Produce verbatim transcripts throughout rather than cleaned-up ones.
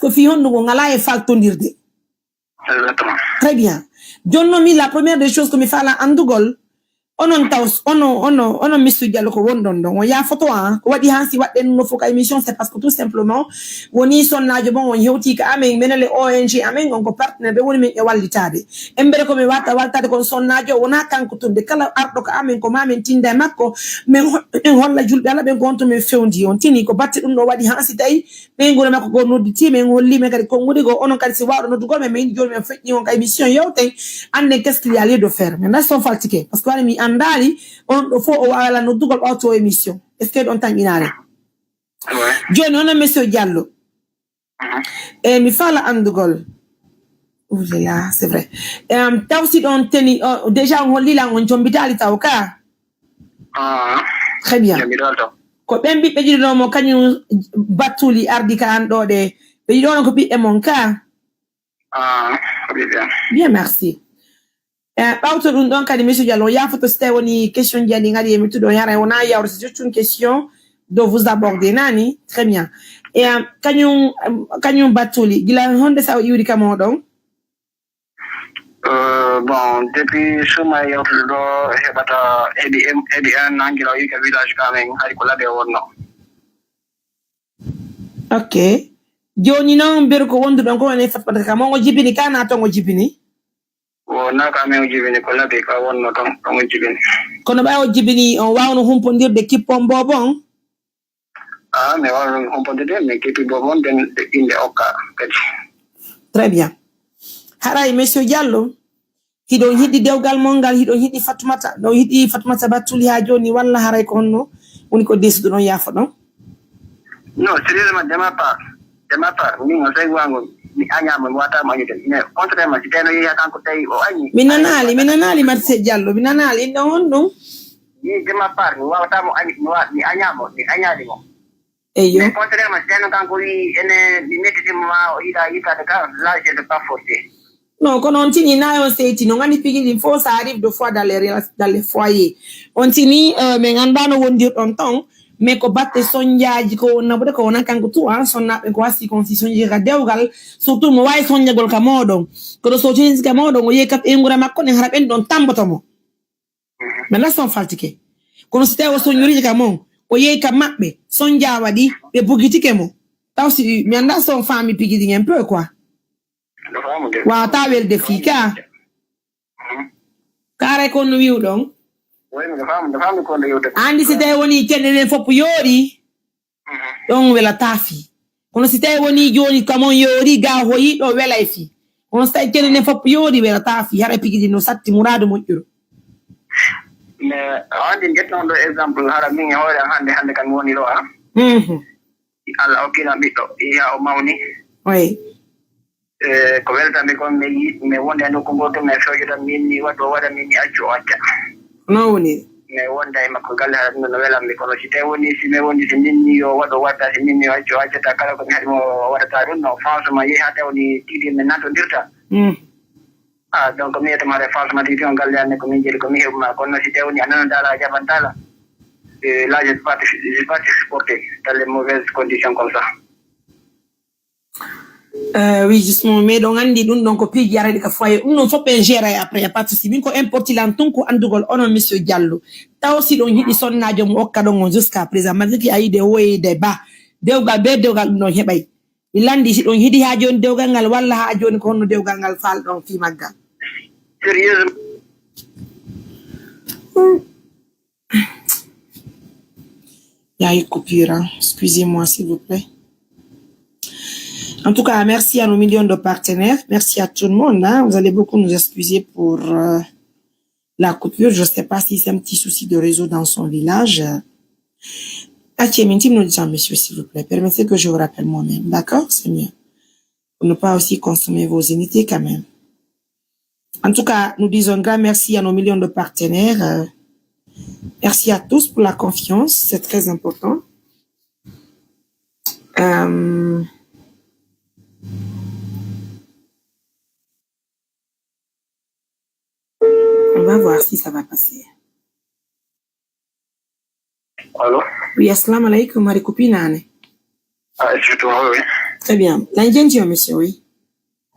Ko fii honɗun, o ngalaa e faltondirde. Exactement. Très bien. Jooni non, min, la première des choses ko mi faalaa anndugol, onon taw, ono, ono, onon Monsieur Diallo, ko wonɗon ɗon, on yaafoto, ah, ko waɗi haa si waɗɗen no fof ka émission, c'est parce que tout simplement, wonii sonnaajo mon on hewtii ka amen, menen le O N G amen, on ko partenaire ɓe woni men e wallitaade. Embere ko mi watta waltaade kon sonnaajo, wonaa kanko tun, de kala arɗo ka amen, ko maa men tinda e makko, men ho-, men holla julɓe Alla ɓen ko honto men fewndi. On tini ko batte ɗun ɗoo waɗi haa si tawi ɓeynguure makko goo nodditii men, hollii men kadi konguɗi goo. Onon kadi si waawɗo noddugol men, min jooni men feƴƴi on ka émission yewten, annden qu'est-ce qu'il y a lieu de faire. Men reste on faltike, parce que wani mi anndaali on ɗo fof o waawaa noddugol ɓawto émission. Est-ce que ɗon tan inaare? Ouais. Jooni onon Monsieur Diallo. Mhm. E mi faala anndugol. Oulala, c'est vrai. Em, taw si ɗon teni, o, déjà on holli lan on jombitaali taw ka? Ah, très bien. Jami ɗon to. Ko ɓen ɓiɓɓe ɗiɗo ɗo mo kañum Battuli ardi ka an ɗo ɗe. Ɓe ɗiɗo ɗon ko ɓiɓɓe mon ka? Ah, ko ɓiɓɓe am. Bien, merci. Eh, ɓawto ɗum ɗon kadi, Monsieur Diallo, yaafoto si tawi woni question ji aɗi ngaɗi e mettude o, yara wona yawre, c'est juste une question de vous aborder, nani? Très bien. E, am, kañum, am, kañum Battuli, gila honde sa o iwri ka moɗon? Euh, bon, depuis suma yewtude ɗo heɓata, heɓi, heɓi un an gila o yi ka village ka men, hari ko laɓe wonno. Ok. Joni noon, mberu ko wonduɗon ko woni Fatmata ka, mo ngo jibini ka, na to ngo jibini? Wona ka men o jibini, ko laɓi ka wonno ton, ton o jibini. Kono ɓay o jibini, on wawno humpondirde kippon bobon? Ah, mi wawno humpondirde, mi kippi bobon, den ɓe inde okka kadi. Très bien. Haray, Monsieur Diallo, hiɗon yiɗi dewgal mon ngal, hiɗon yiɗi Fatmata, ɗon yiɗi Fatmata Battuli haa jooni, walla haray ko honno woni ko desiduɗon, yaafoɗon? Non, sérieusement, de ma part, de ma part, min o tawi wango, mi añaama, mi wata mo añude. Mais contrairement, si tawi no yeeya kanko tawi o añi. Mi nanaali, mi nanaali, Marse Diallo, mi nanaali, inɗo on ɗum? Ni de ma part, mi wawata mo añi, mi wa-, mi añaamo, mi añaali mo. Eyyo. Mais contrairement, si tawi no kanko wi, ene, mi mettitima ma, o yiɗa yittaade ka, là, je ne peux pas forcer. Non, kono on tini na on seyti, no ngani pigi ɗin fof, ça arrive de fois dans les rela-, dans les foyers. On tini, euh, min anndaa no wondirɗon ton, mais ko batte sonjaaji ko wonna, ɓuuɗe ko wona kanko tout, hein, sonnaaɓe ko wasi kon si sonjii ka dewgal, surtout mo waawi sonjagol ka mooɗon. Kono so sonjii ka mooɗon, o yehi ka ɓeynguure makko, nden hara ɓen ɗon tamboto mo. Mais là, son faltike. Kono si tawi o sonjoriji ka mon, o yehi ka maɓɓe, sonja waɗi, ɓe bugitike mo. Taw si, mi anndaa son faami pigi ɗin un peu, quoi. Miɗo faamude. Wawata welde fii ka. Mhm. Kaare kon no wi'uɗon? Oui, miɗo faamu, miɗo faamu ko nde yewte. Andi si tawi woni kene nden fof yoori, mhm, ɗon welataa fii. Kono si tawi woni jooni ka mon yoori, ga hoyi ɗo welay fii. Kono si tawi kene nden fof yoori, welataa fii. Hara pigi ɗin no satti muraadu moƴƴuru. Mais a andi, njetton ɗo exemple, hara min e hoore am hannde, hannde kam mi woni ɗo, ah. Mhm. Alla okkii lan ɓiɗɗo, yaa o mawni. Oui. E, ko weltami kon, mi yi-, mi wonde e nokku ngoo tun, mi fewjata, min mi waɗa, o waɗa, min mi accu, o acca. Noon woni. Mi wonda e makko galle, hara ɗum no welammi, kono si tawi woni, si mi woni, si min mi yo waɗa, o waɗata, si min mi yo accu, o accata, kala ko mi haɗi mo, o waɗata ɗum, no, franchement, yehi haa tawi woni tigi min nattondirta. Mm. Ah, donc, mi yetto ma de, franchement, tigi on galle an ne ko min jeli, ko mi heɓu ma. Kono si tawi woni a nana dala, a jaɓan dala. Eh, là, je peux pas te, je peux pas te supporter dans les mauvaises conditions comme ça. Euh, oui, justement, mais ɗon anndi ɗum ɗon ko piiji yaraɗi ka foyer. Ɗum ɗon fof ɓen gérer après, y a pas de souci. Min ko importi lan tun ko anndugol onon, Monsieur Diallo. Taw si ɗon yiɗi sonnaajo mo okka ɗon on jusqu'à présent, malgré que a yiɗi woyde ba. Dewgal be dewgal ɗum ɗon heɓay. Mi lanndi si ɗon yiɗi haa jooni dewgal ngal, walla haa jooni ko honno dewgal ngal faalɗon fii maggal? Sérieusement. Il y a une coupure, hein. Excusez-moi, s'il vous plaît. En tout cas, merci à nos millions de partenaires. Merci à tout le monde, hein. Vous allez beaucoup nous excuser pour, euh, la coupure. Je sais pas si c'est un petit souci de réseau dans son village. Acce min timno disant, monsieur, s'il vous plaît. Permettez que je vous rappelle moi-même. D'accord? C'est mieux. Pour ne pas aussi consommer vos unités quand même. En tout cas, nous disons un grand merci à nos millions de partenaires. Euh, merci à tous pour la confiance. C'est très important. Euh, on va voir si ça va passer. Allô? Oui, assalamu alaikum, hari ko pinane. Ah, je te vois, oui. Très bien. Lan jenti o, monsieur, oui.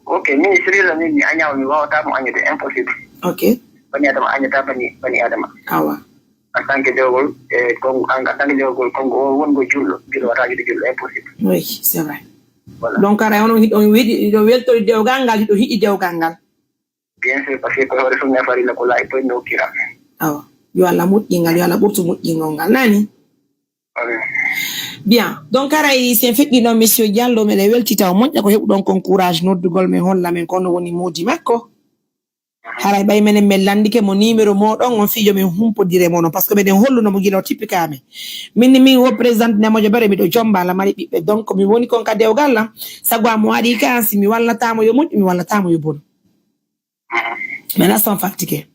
Ok, min sirila min mi añawa mi wawata mo añude, impossible. Ok. Bani adama añata bani bani adama. Awa. En tant que dewgol e kon en tant que dewgol kon o wongo julɗo julɗo wata añude julɗo, impossible. Oui, c'est vrai. Voilà. Donc ara onon hiɗon weɗi hiɗon weltori dewgal ngal, hiɗo hiɗi dewgal ngal. Bien sûr, parce que ko hoore sunna farilla ko laayi poy no kira. Awa. Yo Allah moƴƴingal, yo Allah ɓurtu moƴƴingol ngal nani. Amin. Bien. Donc aray sen feƴƴi ɗon, monsieur Diallo, meɗen welti taw moƴƴa ko heɓuɗon kon courage noddugol men holla men kono woni moodi makko. Haray ɓay menen men landike mo numéro moɗon on fijo men humpodire mono, parce que meɗen holluno mo gila o tippika men. Min ni min wo présidente nemojo bere miɗo jomba la mari ɓiɓɓe, donc mi woni kon ka dewgal lam. Sago a mo ari ka si mi wallatamo yo moƴƴu, mi wallatamo yo bonu. Maintenant sans fatigué.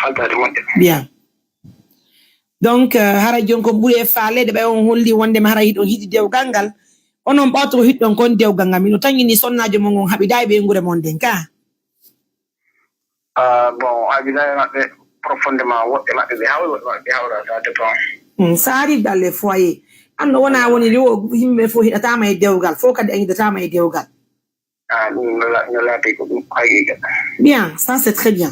Faltaade moƴƴa. Bien. Donc euh, hara jon kon ɓuri e faalede ɓay on holli wondema hara hiɗon hiɗi dewgal ngal. Onon ɓawto ko hiɗɗon kon dewgal ngal, mino tangini sonnajo mon on haɓidayi ɓe ngure mon den ka. Ah, bon, haɓidayi maɓɓe profondément, woɓɓe maɓɓe ɓe hawri, woɓɓe maɓɓe ɓe hawra, ça dépend. Hmm, ça arrive dans les foyers. Anno wona woni ɗo yimɓe fof hiɗatama e dewgal, fof kadi a yiɗatama e dewgal. Ah, ɗum no la- no laati ko ɗum haqiqa. Bien, ça c'est très bien.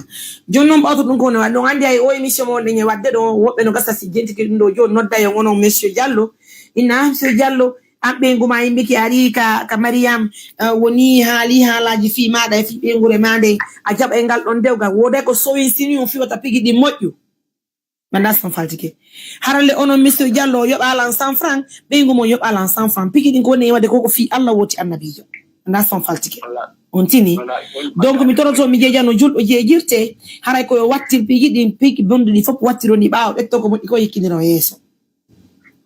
Joni noon ɓawto ɗum ko woni waɗde, on anndi hay o émission mo wonɗen e waɗde ɗo, woɓɓe no gasa si jentike ɗum ɗo joni nodda yo onon monsieur Diallo. Inna monsieur Diallo, an ɓeygu ma yimbiki ari ka, ka Mariam, eh, woni haali haalaji fi maɗa e fi ɓeygure ma nde, a jaɓa e ngal ɗon dewgal, wooda ko sowinsini on fiwata pigi ɗi moƴƴu. Maintenant sans faltike. Haralle onon monsieur Diallo yoɓalan cent francs, ɓeygu mon yoɓalan cent francs. Pigi ɗin ko woni e waɗde koko fi Allah woti annabijo. Maintenant sans faltike. On tini. Donc mi toroto mi jeejano julɗo jeejirte, haray ko yo wattir pigi ɗin, pigi bonduɗi fof wattiro ni ɓaawo ƴetto ko moƴƴi ko yekkiniro yeeso.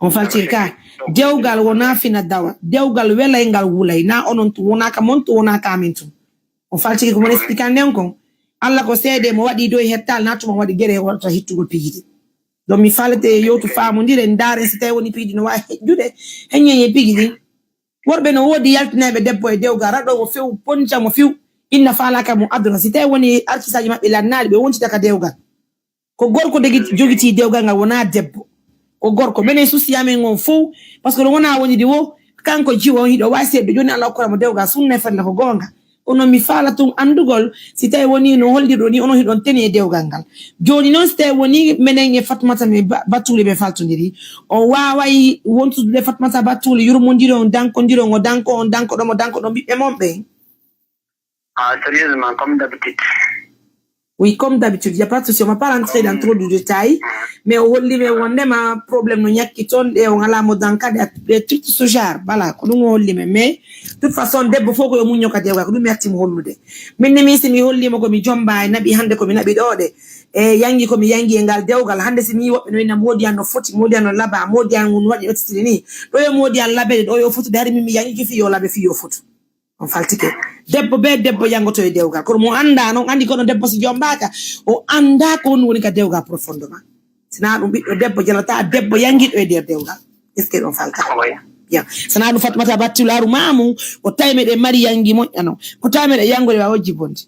On faltike ka. Dewgal wona fina dawa. Dewgal welay ngal wulay. Na onon tu wona ka mon tu wona ka min tu. On faltike ko mon expliquer nden kon. Allah ko seede mo waɗi doy hettal na tuma waɗi gere wata hittugol piji ɗi. Donc mi falete yewtu famodire ndaren si tawi woni piji no wawi hejjude, heññeñe piji ɗin. Worɓe no woodi yaltinayɓe debbo e dewgal raɗo mo few ponca mo few. Inna falaka mo aduna si tawi woni artisaji maɓɓe lannaɗi ɓe woncita ka dewgal. Ko gorko degi- jogiti dewgal ngal wona debbo. Ko gorko menen souci amen on fow. Parce que no wona wonide wo kanko jiwo on hiɗo wawi seeɗa joni Allah hokkora mo dewgal sunna e fadla ko gonga. Kono mi faala tun andugol si tawi woni no hollirɗo ni onon hiɗon teni e dewgal ngal. Joni noon si tawi woni menen e Fatmata mi Batuli ɓe faltodiri, on waway wontude Fatmata Batuli yurmodiri on dankodiri on o danko on dankoɗo mo dankoɗo ɓiɓɓe mon ɓen. Ah, sérieusement, comme d'habitude. Oui, comme d'habitude, il n'y a pas de souci. On ne va pas rentrer dans trop de détails. Mais on holli mais on a un problème no ñakki ton et on a la mode en cas de tout ce genre. Voilà, ko ɗum o holli men. Mais de toute façon debbo fof ko yo muñño ka dewgal ko ɗum mi arti mo hollude. Min ne min si mi holli mo ko mi jomba e naɓi hannde ko mi naɓi ɗo de. E yangi ko mi yangi e ngal dewgal hannde si mi woɓɓe no ina modi an no foti modi an no laba modi an won waɗi ɗo titiri ni. Ɗo yo modi an labede ɗo yo fotude hari min mi yangi ki fi yo labe fi yo fotu. On faltike. Debbo be debbo yangoto e dewgal kono mo anda non andi kono debbo si jombaka o anda ko woni woni ka dewgal profondément. Sina ɗum ɓiɗɗo debbo jalata debbo yangiɗo e nder dewgal. Est ce que ɗon falta? Bien. Sana ɗum Fatmata Battularu mamu o tawi meɗen mari yangi moƴƴa non o tawi meɗen yangude wa wojji bonde.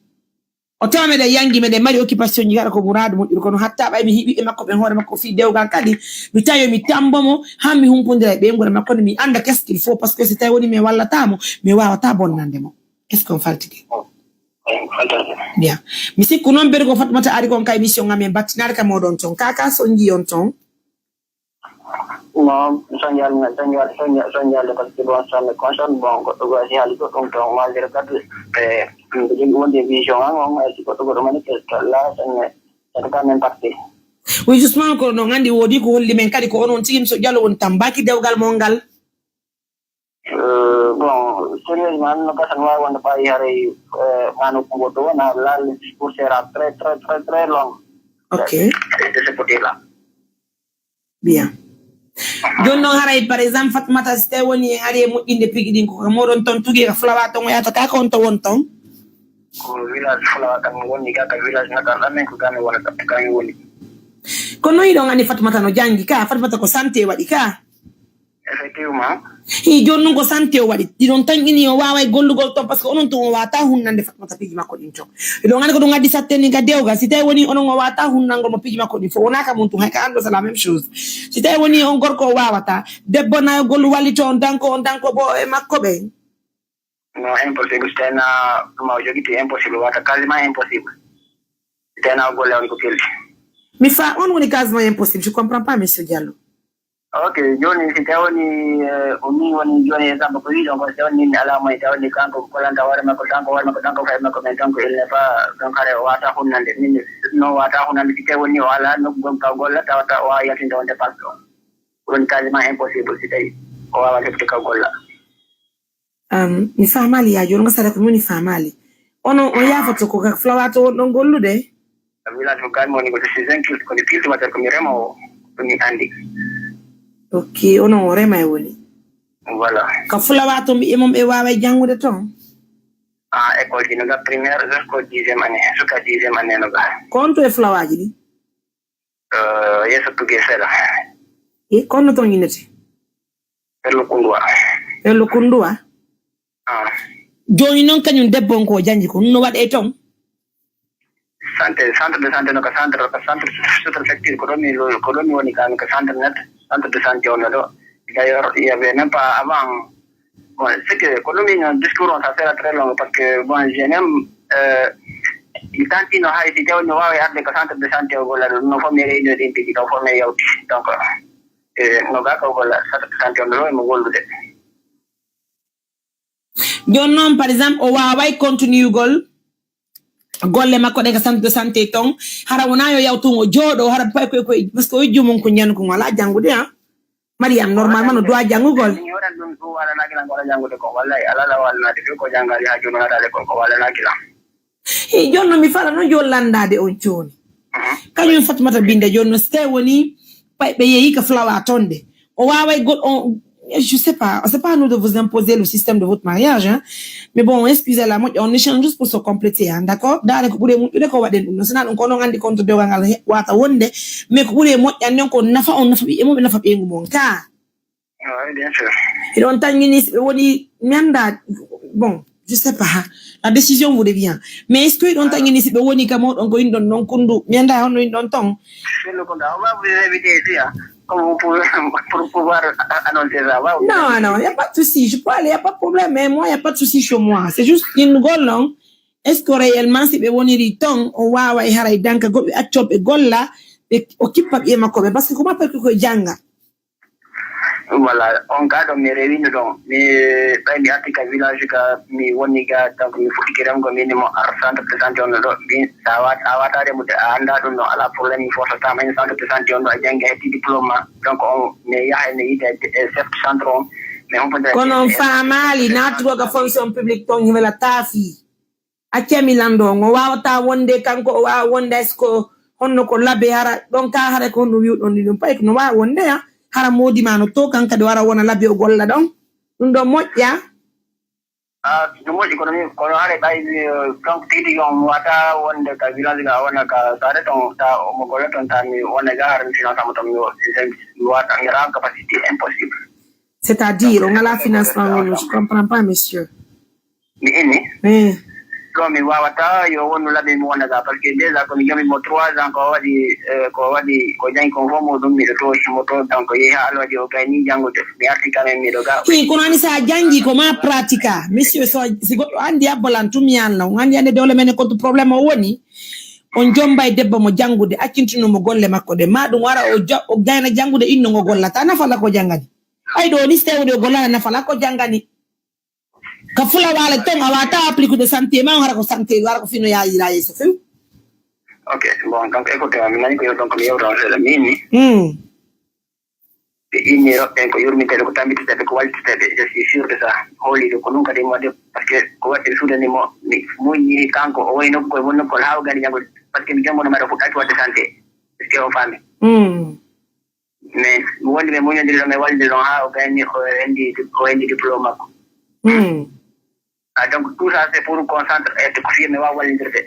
O tawa meɗen yangi meɗen mari occupation ji kala ko muradu moƴƴuru kono hatta ɓay mi hiɓi e makko ɓen hoore makko fi dewgal kadi mi tawi mi tambo mo han mi humpodira e ɓeygure makko nde mi anda qu'est-ce qu'il faut parce que si tawi woni mi wallatamo mi wawata bonnande mo. Est ce que on faltike? Bien. Mi sikku noon bergo Fatmata ari kon ka émission amen battinare ka moɗon ton kaka sonji on ton. Bon, sanjal sanjal sanjal sanjal parce que bon ça me concerne bon goɗɗo goo si haali goɗɗum to malgré kadi e jogi wonde vision an on si goɗɗo goɗɗo manifeste la sanjal ça peut pas m'impacter. Oui justement ko noon andi woodi ko holli men kadi ko onon tigi so jalo woni tambaki dewgal mon ngal. Euh, bon, sérieusement no gasa no wawi wonde ɓawi haray mano ko goɗɗo wona laal pour sera très très très très long. Ok. De ce côté là. Bien. Joni noon haray par exemple Fatmata si tawi woni en ari e moƴƴinde piiji ɗin koko moɗon ton tugi ka flawa ton o yata ka ko on to won ton? Ko village flawa kan woni ga ka village nagal amen ko gami wona ka gami woni. Ko noyi ɗon ani Fatmata no jangi ka Fatmata ko santé waɗi ka? Effectivement. Hi joni noon ko santé o waɗi ɗiɗon tan ini o waway gollugol ton parce que onon tun o wata hunnande Fatmata piiji makko ɗin ton. Eɗon andi ko ɗum addi satteni ka dewgal si tawi woni onon o wata hunnangol mo piiji makko ɗin fof wona ka mum tun hay ka anndo c'est la même chose. Si tawi woni on gorko o wawata debbo nayo gollu wallito on danko on danko bo e makko ɓe. Non, impossible. Si tawii ɗum a jogiti, impossible. Wata quasiment impossible. Si tawii o golle on ko pelti. Mi fa on woni quasiment impossible. Je comprends pas, monsieur Diallo. Ok, joni si tawni eh, o min woni joni exemple ko wiɗon ko si tawni min ala moyen tawni kanko ko kollanta hoore makko kanko hoore makko kanko fay makko men kanko il n'est pas donc hare o wata hunnande min no wata hunnande si tawni o ala nokku gon ka golla tawata o wawa yaltinde on dépense ɗo. Ko woni quasiment impossible si tawi o wawa heɓde ka golla. Um, mi faamaali yaa jooni ngasata ko mi woni faamaali. Ono on yaafoto ko ka flawa to won ɗon gollude? Ka village ko kaami woni ko décision kilti ko mi pilti waɗata ko mi remowo ko mi anndi. Ok, ono o rema e woni. Voilà. Ka flawa to mbi'e mon ɓe waaway janngude ton? Ah, école ji no ga primaire jusqu'au dixième année, jusqu'à dixième année no ga. Ko on to e flawaaji ɗi? Yeeso tugee seeɗa. E konno ton innete? Perlo Kunduwa. Perlo Kunduwa? Ah. Jooni noon kañum debbo on ko o janji ko no waɗe ton? Santé, centre de santé no ka centre ka centre sous-préfecture ko ɗon mi ko ɗon mi woni kan ka centre net centre de santé on ɗo. D'ailleurs il y avait même pas avant. Bon, c'est que ko ɗum min discours on ça sera très long parce que bon je n'aime euh, mi tantino hay si tawi mi wawi arde ko centre de santé o golla ɗum no fof mi réunion ɗin piiji ɗo fof mi yawti donc eh, no ga ko golla centre de santé on ɗo emo gollude. Jooni noon par exemple o waaway continueyugol golle makko ɗe ka centre de santé ton hara wona yo yaw tun o jooɗo hara pay koye koye parce que o ijju mum ko ñan ko wala janngude ha. Mariam normalement no doit janngugol. Walanakila ko wallay alala walanade fe ko janngali ha jooni wonata l'école ko walanakila. E jooni noon mi fala noon jooni lanndaade on jooni kañum fatmata binde jooni no ste woni pay ɓe yeeyi ka flawa tonde o waaway goɗɗo on je sais pas c'est pas nous de vous imposer le système de votre mariage hein? Mais bon excusez la moƴƴa on échange juste pour se compléter hein? D'accord daare ko ɓuri e moƴƴude ko waɗen ɗum no sina ɗum ko onon anndi compte dogal ngal wata wonde mais ko ɓuri e moƴƴan nden ko nafa on nafa ɓiɓɓe mum ɓe nafa ɓeyngu mon ka Oui, bien sûr. Hiɗon tangini si ɓe woni mi annda bon je sais pas ha la décision vous revient mais est ce que hiɗon tangini si ɓe woni ka moɗon ko inɗon non kundu mi annda honno inɗon ton Celui qu'on a, on va vous inviter ici, hein, comme vous pouvez, pour pouvoir annoncer ça. On va vous Non, inviter. Non, il n'y a pas de souci. Je peux aller, il n'y a pas de problème. Mais moi, il n'y a pas de souci chez moi. C'est juste une goal, non? Est-ce que réellement, si ɓe woniri ton, o wawa e haray danka goɓe accoɓe golla, ɓe o kippa ɓiye makko ɓe. Parce que comment peut que janga? Voilà, on cas ɗo mi rewino ɗon mi ɓay mi arti ka village ka mi woni ga donc mi fuɗɗiki remgo min mo ar centre de santé on ɗo min sa wata a wata remude a annda ɗum ɗo ala problème mi fototama hen centre de santé on ɗo a janngi a hetti diplôme ma donc on mi yaha mi yiida e chef de centre on mi on peut kono on faamaali naatugo ka fonction publique ton himela taafi accami lanndo on o waawata wonde kanko o waawa wonde est ce que honno ko labe hara ɗon ka hara ko honno wiwɗon ni ɗum pay no waawa wonde a hara moodi ma no to kan kadi wara wona labe o golla ɗon ɗum ɗo moƴƴa Ah, no moƴƴi kono min kono hare ɓay donc tigi tigi on wata wonde ka village ga wona ka sare ton ta omo golle ton ta mi wona ga hare mi finance amo ton mi mi wata mi rawa capacité impossible. C'est-à-dire on ala financement on je comprends pas monsieur. Mi inni Eh, ɗo mi wawata yo wonnu laɓe mi wona ga parce que déjà ko mi jomi mo trois ans ko waɗi eh, ko waɗi ko jañi kon fof muɗum miɗo tosi mo to donc yeehi ha alwaji o gayni janngude mi arti quand même miɗo ga Hi kono ani sa jangi ko ma pratique a monsieur so si goɗɗo andi abbolan tum yanla on andi ande dewle men e kontu problème o woni on jombay debbo mo jangude accintinomo golle makko ɗe ma ɗum wara o ja- o gayna jangude inno ngo gollata nafala ko jangani ɓay ɗo ni si tawi woni o gollata nafala ko jangani ka fula wala ton a wata applique de santé ma on hara ko santé wara ko fino yayira yeeso few ok bon donc écoute mi nani ko yo donc mi yewta on seeɗa min ni Hmm. ɓe inni roɓɓen ko yurmiteɓe ko tambititeɓe ko wallititeɓe je suis sûr de ça hooliɗo ko ɗum kadi mi waɗde parce que ko waɗde mi suudanimo mi muññi kanko o wayi nokku koye mon nokku kono haa o gandi janngo parce que mi janngono mbaɗa fuɗɗaki waɗde santé est ce que o faami Hmm. mais mi wondi mi muñodiri ɗon mi wallidiri ɗon haa o gayni o hendi o hendi diplôme makko Hmm. Ah, donc tout ça c'est pour concentre et ko fiye mi wawa wallidirde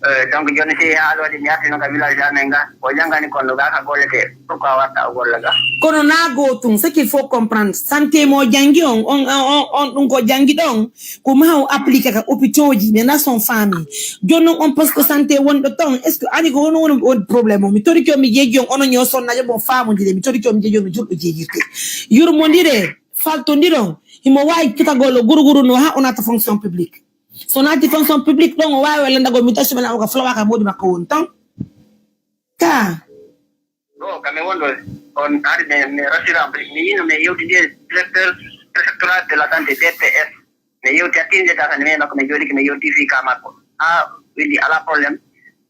Euh, donc joni si haa ɗo waɗi mi arti noon ka village amen ga o janngani kon no ga ka gollete pourquoi watta o golla ga kono na gootum ce qu'il faut comprendre santé mo janngi on on on on ɗum ko janngi ɗon ko ma o applique ka hôpitauji mais na son famille jooni noon on poste santé wonɗo ton est ce que ani ko wono woni woni problème o mi toriki on mi jeeji on onon yo sonnajo bon famodire mi toriki on mi jeeji on no julɗo jeejirte yurmodire faltondiron Himo waawi tutagol o guruguru no haa o naata fonction publique. So naati fonction publique ɗon o waawi landagol mi tawi si wona o ka fulawa ka moodi makko woni ton. Ka. Ɗo, kam mi wonɗo on ari mi mi rassurant mi yino mi yewtidi e directeur préfectoral de la santé D P S. Mi yewti hakkille ka tan mi makko mi jooɗiki mi yewti fii ka makko. Ha windi ala problème.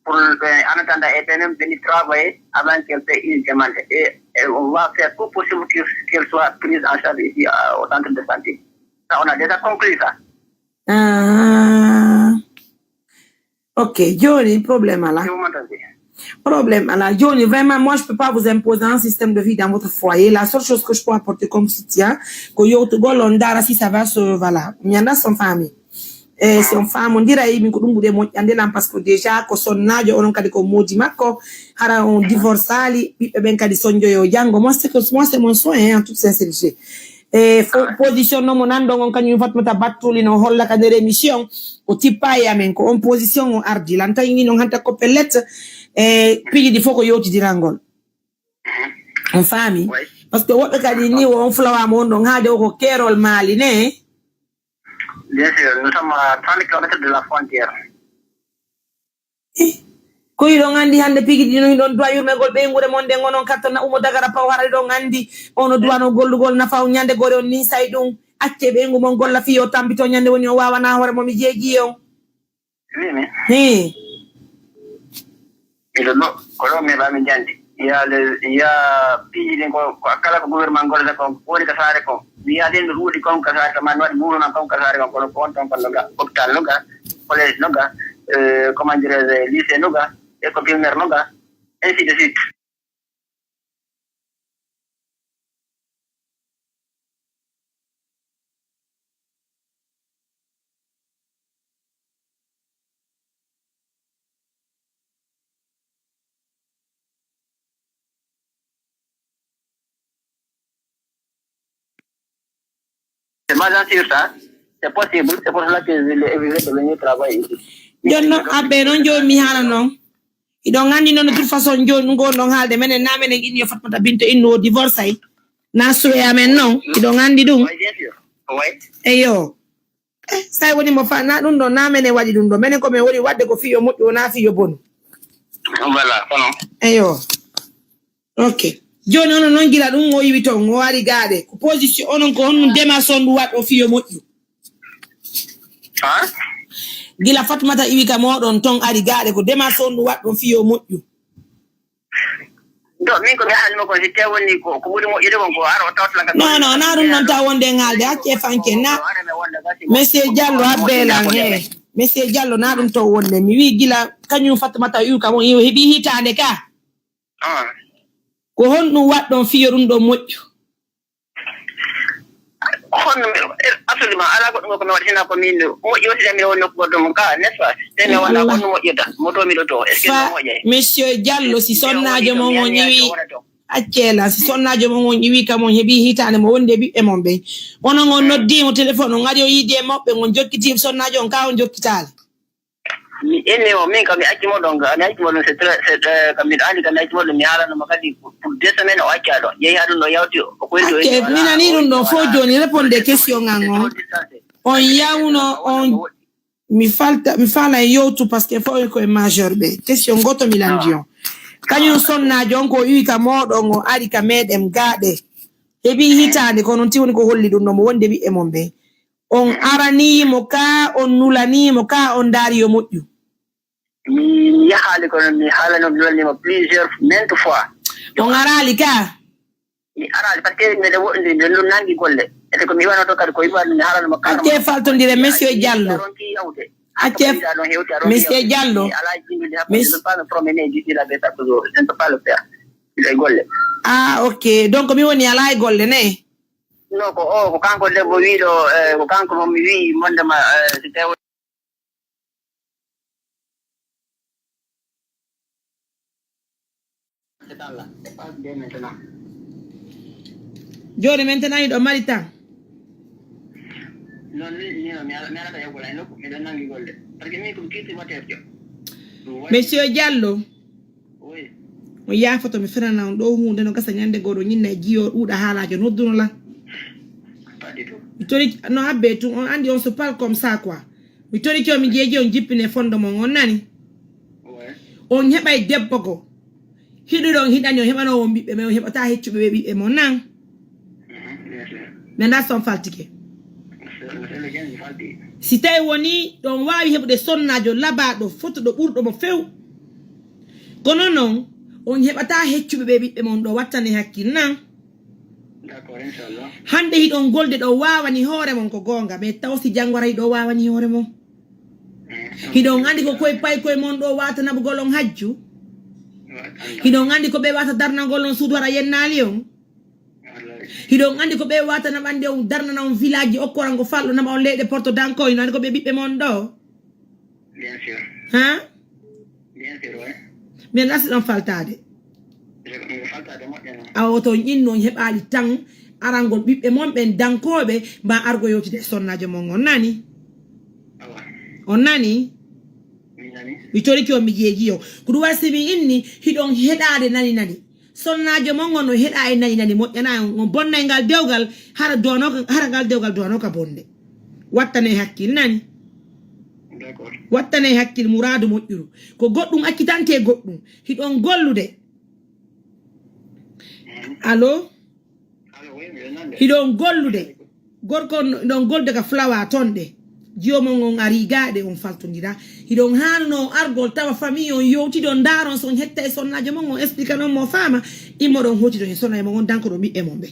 Pour euh, en attendant et même venir travailler avant qu'elle paie une demande. Et, et on va faire tout possible que- qu'elle soit prise en charge ici euh, au centre de santé. Ça, on a déjà conclu ça. Ah. Ok, Johnny, problème là. Si vous m'entendez. Problème là. Johnny, vraiment, moi, je peux pas vous imposer un système de vie dans votre foyer. La seule chose que je peux apporter comme soutien, que yo to go londara si ça va se, voilà. Il y en a son famille. E si on faamondira e min ko ɗum ɓuri e moƴƴande lan parce que déjà ko sonnaajo onon kadi ko moodi makko hara on divorsaali ɓiɓɓe ɓen kadi sonjoyo janngo moi c'est que moi c'est mon soin hein, en toute sincérité e fo position noon mo nanɗon on kañum fatmata battuli no holla ka nder émission o tippa e amen ko on position o ardi lan tawi ni noon hanta ko pellet e piiji ɗi fof ko yewtidirangol on faami par ce que woɓɓe kadi ni o on fulawaama on ɗon haade o ko keerol maali ne Bien sûr, nous sommes à trente kilomètres de la frontière. Ko hiɗon anndi hannde pigi ɗino hiɗon duwa yurmegol ɓeynguure mon nden onon katto na umo dagara paw hara hiɗon anndi ono duwano gollugol nafa on ñande gore on ninsay ɗum acce ɓeyngu mon golla fii o tambito ñande woni o wawana hoore mo mi jeeji on Mimi. Hi. Miɗo ɗo ko ɗo mi heɓami jannde. Yaade ya piiji ɗin ko ko kala ko gouvernement gollata ko woni ka saare ko mi yaade no ɗuuɗi kon ka saare ka ma no waɗi mouvement kon ka saare kon kono ko on ton kon no ga hôpital no ga collège no ga euh, comment dirais-je lycée no ga école primaire no ga ainsi de suite. C'est pas sûr ça. C'est possible. C'est pour cela que je l'ai évité de venir travailler ici. Jonno abbe non joni mi hala non. Iɗon anndi noon de toute façon jooni ɗum ngon ɗon haalde menen na menen inni yo fatmata binto inno o divorce ay na suwe amen noon iɗon anndi ɗum eyo eh, say woni mo fa na ɗum ɗo na menen waɗi ɗum ɗo menen ko min woni waɗde ko fiyo moƴƴu wona fiyo bonu voilà kono eyo ok jooni onon noon gila ɗum o iwi toon o ari gaaɗe ko position onon ko honɗum démarche on ɗum waɗ o fiyo moƴƴu ha gila fatmata iwi ka moɗon ton ari gaɗe ko démarche on ɗum waɗɗon fiyo moƴƴu do min ko mi halmo kon si tewoni ko ko ɓuri moƴƴude kon ko ara o tawtala ka non non na ɗum noon taw wonde e ŋaalde acce fanke na monsieur diallo abbelan e monsieur diallo na ɗum taw wonde mi wi gila kañum fatmata iwi kam on iwi heeɓi hitande ka ko honɗum waɗɗon fiyo ɗum ɗo moƴƴu honno mi absolument ala goɗɗum ko mi waɗa hina ko min moƴƴi aussi mi woni nokku goɗɗo mum ka n'est-ce pas te mi wona honno moƴƴirta mo to miɗo to est ce que no moƴƴay monsieur diallo si sonnajo mon on iwi accela si sonnajo mon on iwi kam on heeɓi hitande mo wonde ɓiɓɓe mon ɓen onon on noddimo téléphone on ari o yiide moɓɓe on jokkiti sonnajo on ka on jokkitali mi ene o min kam mi acci moɗon ga mi acci moɗon c'est très c'est kam miɗo andi kam mi acci moɗon mi haalanoma kadi pour deux semaines o acca ɗo yeehi ha ɗum ɗo yawti o koydi o acce mi nani ɗum ɗon fof joni réponde question an on on yawno on mi falta mi fala e yewtu par ce que fof ko e majeur ɓe question goto mi landi on kañum sonnajo on ko iwi ka moɗon o ari ka meɗen gaɗe heeɓi hitande ko noon tiwoni ko holli ɗum ɗo mo wonde ɓiɓɓe mon ɓe on aranimo ka on nulanimo ka on daari yo moƴƴu mi yahaali kono mi haalano mi wallima plusieurs maintes fois on araali ka mi araali par ce que mbeɗa woɗndi mbeɗa ɗum nangi golle ete ko mi iwano to kadi ko iwano mi haalano mo acce faltondire monsieur diallo acce monsieur diallo ala jimmiɗi hakkude ɗum pas mi promené d'ici la be chaque jour je ne peux pas le faire mbiɗa e golle ah ok donc mi woni ala e golle ne non ko o ko kanko debbo wiiɗo ko kanko mo mi wii mondema si tawi joni maintenant hiɗo mari tan non ni ni mi ala mi alata yawgol ay nokku miɗo nangi golle parce que min ko mi kirti watejo monsieur diallo oui o yaafoto mi fenana on ɗo hunde no gasa ñande goo ɗo ñinna e jiyo ɗuuɗa haalajo nodduno lan pas du tout Tori no abbe tun, on andi on so pal comme ça quoi. Mi tori ki on mi jeeji on jippine fondo mon, on nani? On heɓay debbo go. Hiɗuɗon hiɗani on heɓano on ɓiɓɓe men, on heɓata heccuɓe ɓe ɓiɓɓe mon nan. Mi anda son faltike. Si tawi woni ɗon waawi heɓude sonnaajo labaaɗo fotuɗo ɓurɗo mo few. Kono non on heɓata heccuɓe ɓe ɓiɓɓe mon ɗo, wattane hakkil nan. Hannde hiɗon golde ɗo waawani hoore mon ko goonga, mais taw si janngo ara hiɗo waawani hoore mon. Hiɗon anndi ko koye pay koye mon ɗo waata naɓugol on hajju. Hiɗon anndi ko ɓe waata darnagol on suudu hara yennaali on. Hiɗon anndi ko ɓe waata naɓande on darnana on village okkorango falɗo naɓa on leyɗe porto danko, hiɗon anndi ko ɓe ɓiɓɓe mon ɗo. Ha? Bien sûr, ouais. Min nasi ɗon faltaade. Awo to inno on heɓaali tan arangol ɓiɓɓe mon ɓen dankooɓe mba argo yewtide e sonnaajo mon on nani? On nani? Mi toriki on mi jeeji on. Ko ɗum waɗi si mi inni hiɗon heɗaade nani nani. Sonnaajo mon on no heɗa e nani nani moƴƴana on, on bonnay ngal dewgal hara duwanoka, hara ngal dewgal duwanoka bonde. Wattane hakkil nani? Wattane hakkil muraadu moƴƴuru. Ko goɗɗum accitante goɗɗum. Hiɗon gollude. Allo? Hiɗon gollude. Gorko on ɗon golde ka flawa ton ɗe. Jiyo mon on ari gaaɗe on faltondira. Hiɗon haanuno on argol tawa famille on yewtidon ndaron so on hetta e sonnaajo mon on explique non mo faama. Immoɗon hotidon e sonnaajo mon on dankoɗon ɓiɓɓe mon ɓe.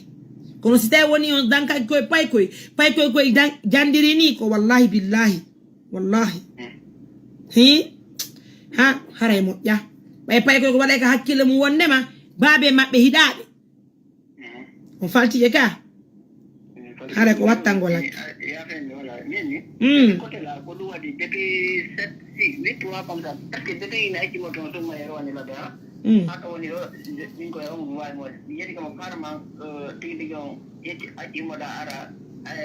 Kono si tawi woni on dankaki koye paykoy, paykoy koye dan- jandiri ni ko wallahi billahi. Wallahi. Hi? Ha, haray moƴƴa. Ɓay paykoy ko waɗay ka hakkille mum wondema baabe maɓɓe hiɗaaɓe. On faltiye ka? Hare ko wattango lakki. Yafen wala mini. Mm. Kote la ko ɗum waɗi depuis sept six huit mois comme ça, parce que depuis ina acci mo toon summa e rowani la dara. Mm. Haka woni ɗo min ko e on wawi mo yedi kamo parma. Tigi tigi on yecci acci mo da ara.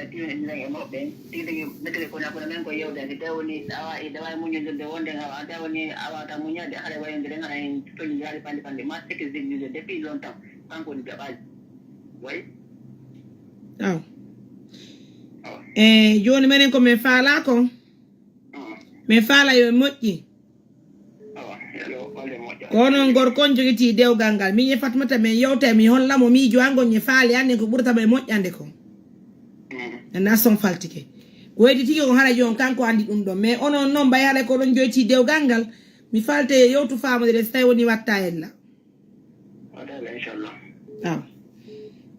Tiwon e ɗiɗan e mawɓe tigi tigi mettere ko nakuna men ko yewde si tawi woni awa e dawa e muñodirde wonde awa a tawi woni awata muñade hare wayondiren hara en tolni yaali pande pande ma seke zigzide depuis longtemps. Kanko woni jaɓaaji. Way. Aw. Awa. E jooni menen ko min faalaa kon. Awa. Min faalaa yo moƴƴi. Awa. Hello, wale moƴƴa. Ko onon gorko on jogiti dewgal ngal. Min e Fatmata min yewta mi holla mo miijo an ngon e faale an ko ɓurata mo e moƴƴande kon. Mm. Nana son faltike. Ko waydi tigi on hara joon kanko andi ɗum ɗon. Mais onon noon mbay hara ko ɗon joyti dewgal ngal. Mi falte yewtu faamodire so tawi woni watta ella. Waɗa inchallah. Aw.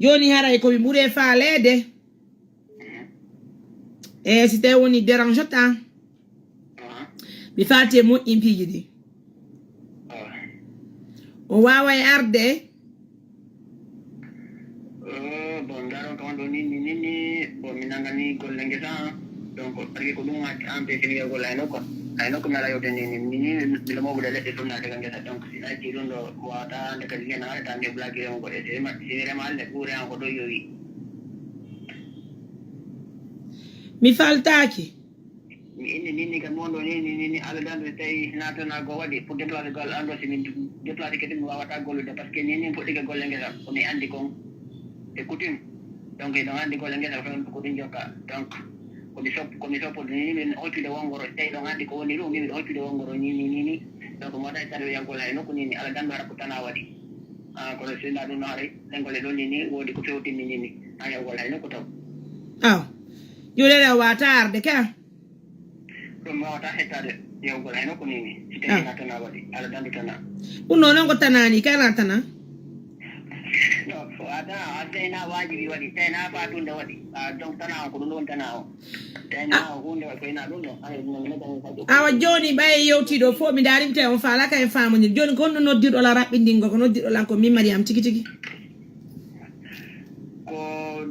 Jooni haray ko mi ɓuri e faaleede. E si tawi woni dérange ta. Mi faati e moƴƴin piiji ɗi. O waaway arde. Bon ndaron kam ɗo nini nini bon mi nangani golle ngesa. Donc parce que ko ɗum empêche mi yewgol ayno quoi. Ayno ko mi ala yewde nini nini. Mbiɗa mawɓude leɗɗe sunnaade ka ngesa donc si nayti ɗum ɗo wawata nde kadi ngena haɗata mi blague remo goɗe si rema si mi rema hannde ɓuure an ko ɗo yowi. Mi faltaaki. Mi inni nini kam mon ɗo nini nini ala dande tawi natana go waɗi pour déplacer gal an ɗo si min déplacer kadi mi wawata gollude parce que nini puɗɗike golle ngesa ko mi andi kon e coutume. Donc eɗon anndi golle ngesa ko ɗum jokka. Donc komi sop komi soppude ni min hoccude wongoro tawi ɗon anndi ko woni ɗum min miɗo hoccude wongoro ni ni ni ni. Donc mi waɗay kadi yaggol hay nokku ni ni ala dandu hara ko tana waɗi. Ah kono sinna ɗum no haray ɗen golle ɗon ni ni woodi ko fewtinmi ni ni ha yaggol hay nokku taw. Aw. Yo lele wata arde ka. Ɗum wawata hettade yewgol hay nokku ni ni si tawi na tana waɗi ala dandu tana. Ɗum noon noon ko tanani kala tana. Awa jooni ɓay yewtiɗo fof mi daarimte on faalaka en faamondir jooni ko honɗo noddirɗo la raɓɓindingol ko noddirɗo lan ko min Mariam tigi tigi. Ko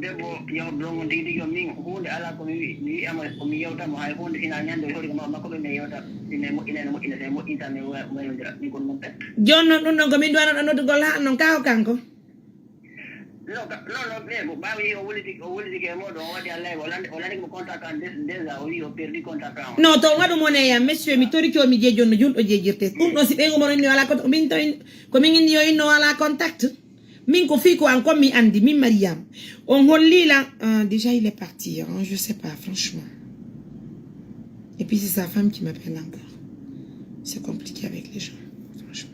debbo yawdo ɗon on tigi tigi on min hunde ala ko mi wi mi wiyama ko mi yewtamo hay hunde sina ñande o hori ko mawa makko ɓe mi yewta si mi moƴƴina ene moƴƴina si mi moƴƴinta mi wayrondira min kono noon pet. Jooni noon ɗum ɗon ko min duwanoɗo noddugol haa noon kaa ko kanko. Non non non ɓe ko ɓaawi o wuliti o wulitike e mooɗon o waɗi Allah o landi o landike mo contact an déjà o wi o perdi contact an. Non to waɗu mone yam monsieur mi toriki o mi jeeji on no julɗo jeejirte ɗum ɗon si ɓeygu mon inni wala ko min to ko min inni yo inno wala contact. Min ko fii ko an kon mi andi, min Mariam. On holli lan, euh, déjà il est parti, hein, je sais pas, franchement. Et puis c'est sa femme qui m'appelle encore. C'est compliqué avec les gens, franchement.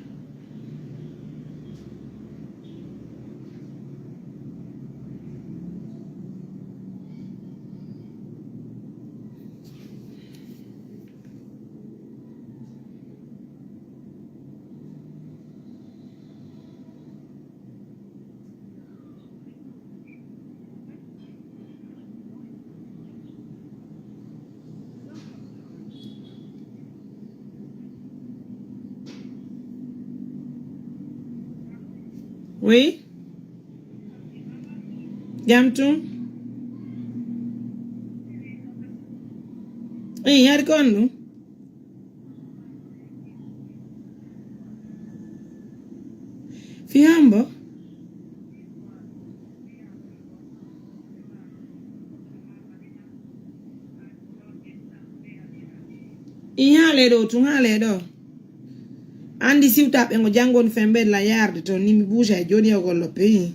Oui. Jam tun. Eyi, hari ko on ɗum? Fii hombo? I haale ɗo tun, haale ɗo. Andi siwtaɓe ngo jangon fembe la yarde to ni mi buja e joni o gollo peyi.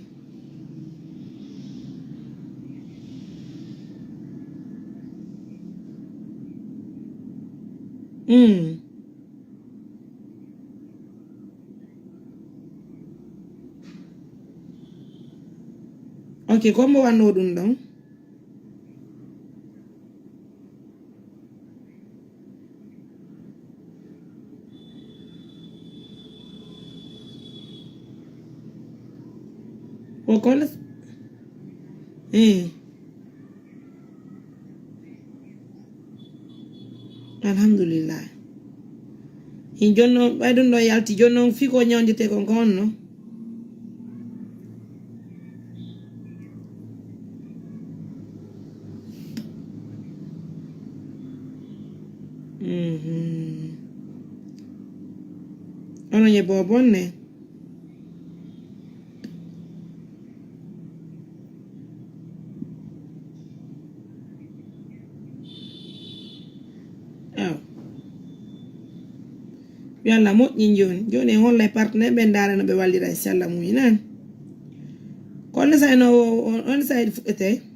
Mm. Ok, ko mbo wanno ɗum ɗon? Ko kono? Eh. Alhamdulillah. Hin jonno ɓay ɗum ɗo yalti jonno fii ko ñawndete kon ko honno? Mhm. Ono ñe bobon ne. Aw. Yo Allah moƴƴin jooni. Jooni en hollay partenaire ɓen ndaara no ɓe wallira inchallah muñinan. Kono sa no on sa fuɗɗete.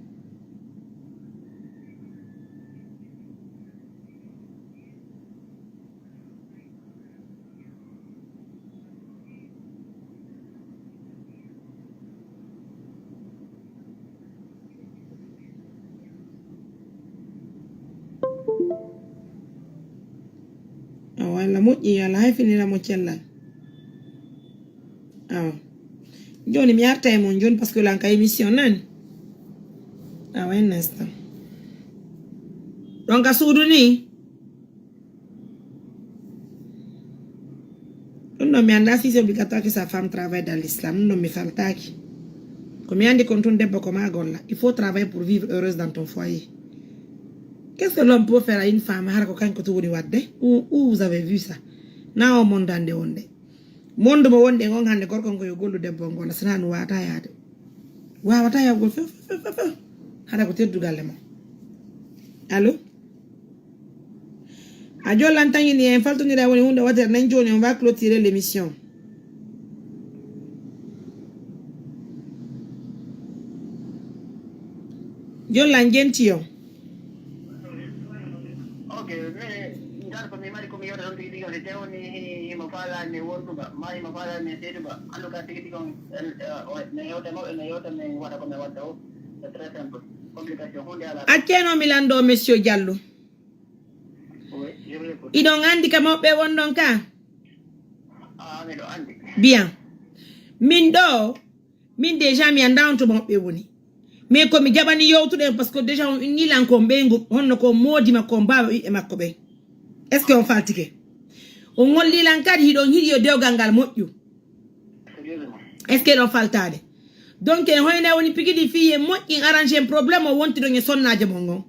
Awa, Allah moƴƴi, yo Allah hayfinira mo cellal. Awa. Jooni mi arta e mon jooni parce que lan ka émission nan. Awa, un instant. Donc a suudu ni. Ɗum ɗon mi annda si c'est obligatoire que sa femme travaille dans l'islam. Ɗum ɗon mi faltaaki. Ko mi anndi kon tun debbo ko ma golla. Il faut travailler pour vivre heureuse dans ton foyer. Qu'est-ce que l'homme peut faire à une femme? Hara ko kanko tun woni wadde? Où, où vous avez vu ça? Na o mondande wonde. Mondu mo wonde ngon hannde gorko ngo yo gollu debbo ngolla sana no wata yaade. Wawata yawgol few few few few. Hara ko teddugalle mo. Allo? A jollan tangini en faltondiray woni hunde watere nan joni on va clôturer l'émission. Jollan jenti on. Ok, mais ngal ko mi mari ko mi yewta ɗon tigi tigi on, si tawni himo faalani wonduba ma himo faalani seeduba, en tout cas tigi tigi on ne yewta mawɓe ne yewta min waɗa ko min watta o. C'est très simple. Complication hunde ala. Acceno mi lando monsieur Diallo. Iɗon anndi ka mawɓe wonɗon ka? Bien. Min ɗo, min déjà mi annda on to mawɓe woni. Mais ko mi jaɓani yewtude en parce que déjà on inni lan ko ɓeyngu honno ko moodi makko on mbaawa ɓiɓɓe makko ɓen. Est ce que on faltike? On holli lan kadi hiɗon hiɗi yo dewgal ngal moƴƴu. Est ce que ɗon faltaade? Donc en hoyna woni pigidi fii en moƴƴin arrange en problème o wonti ɗon e sonnaajo mon ngon.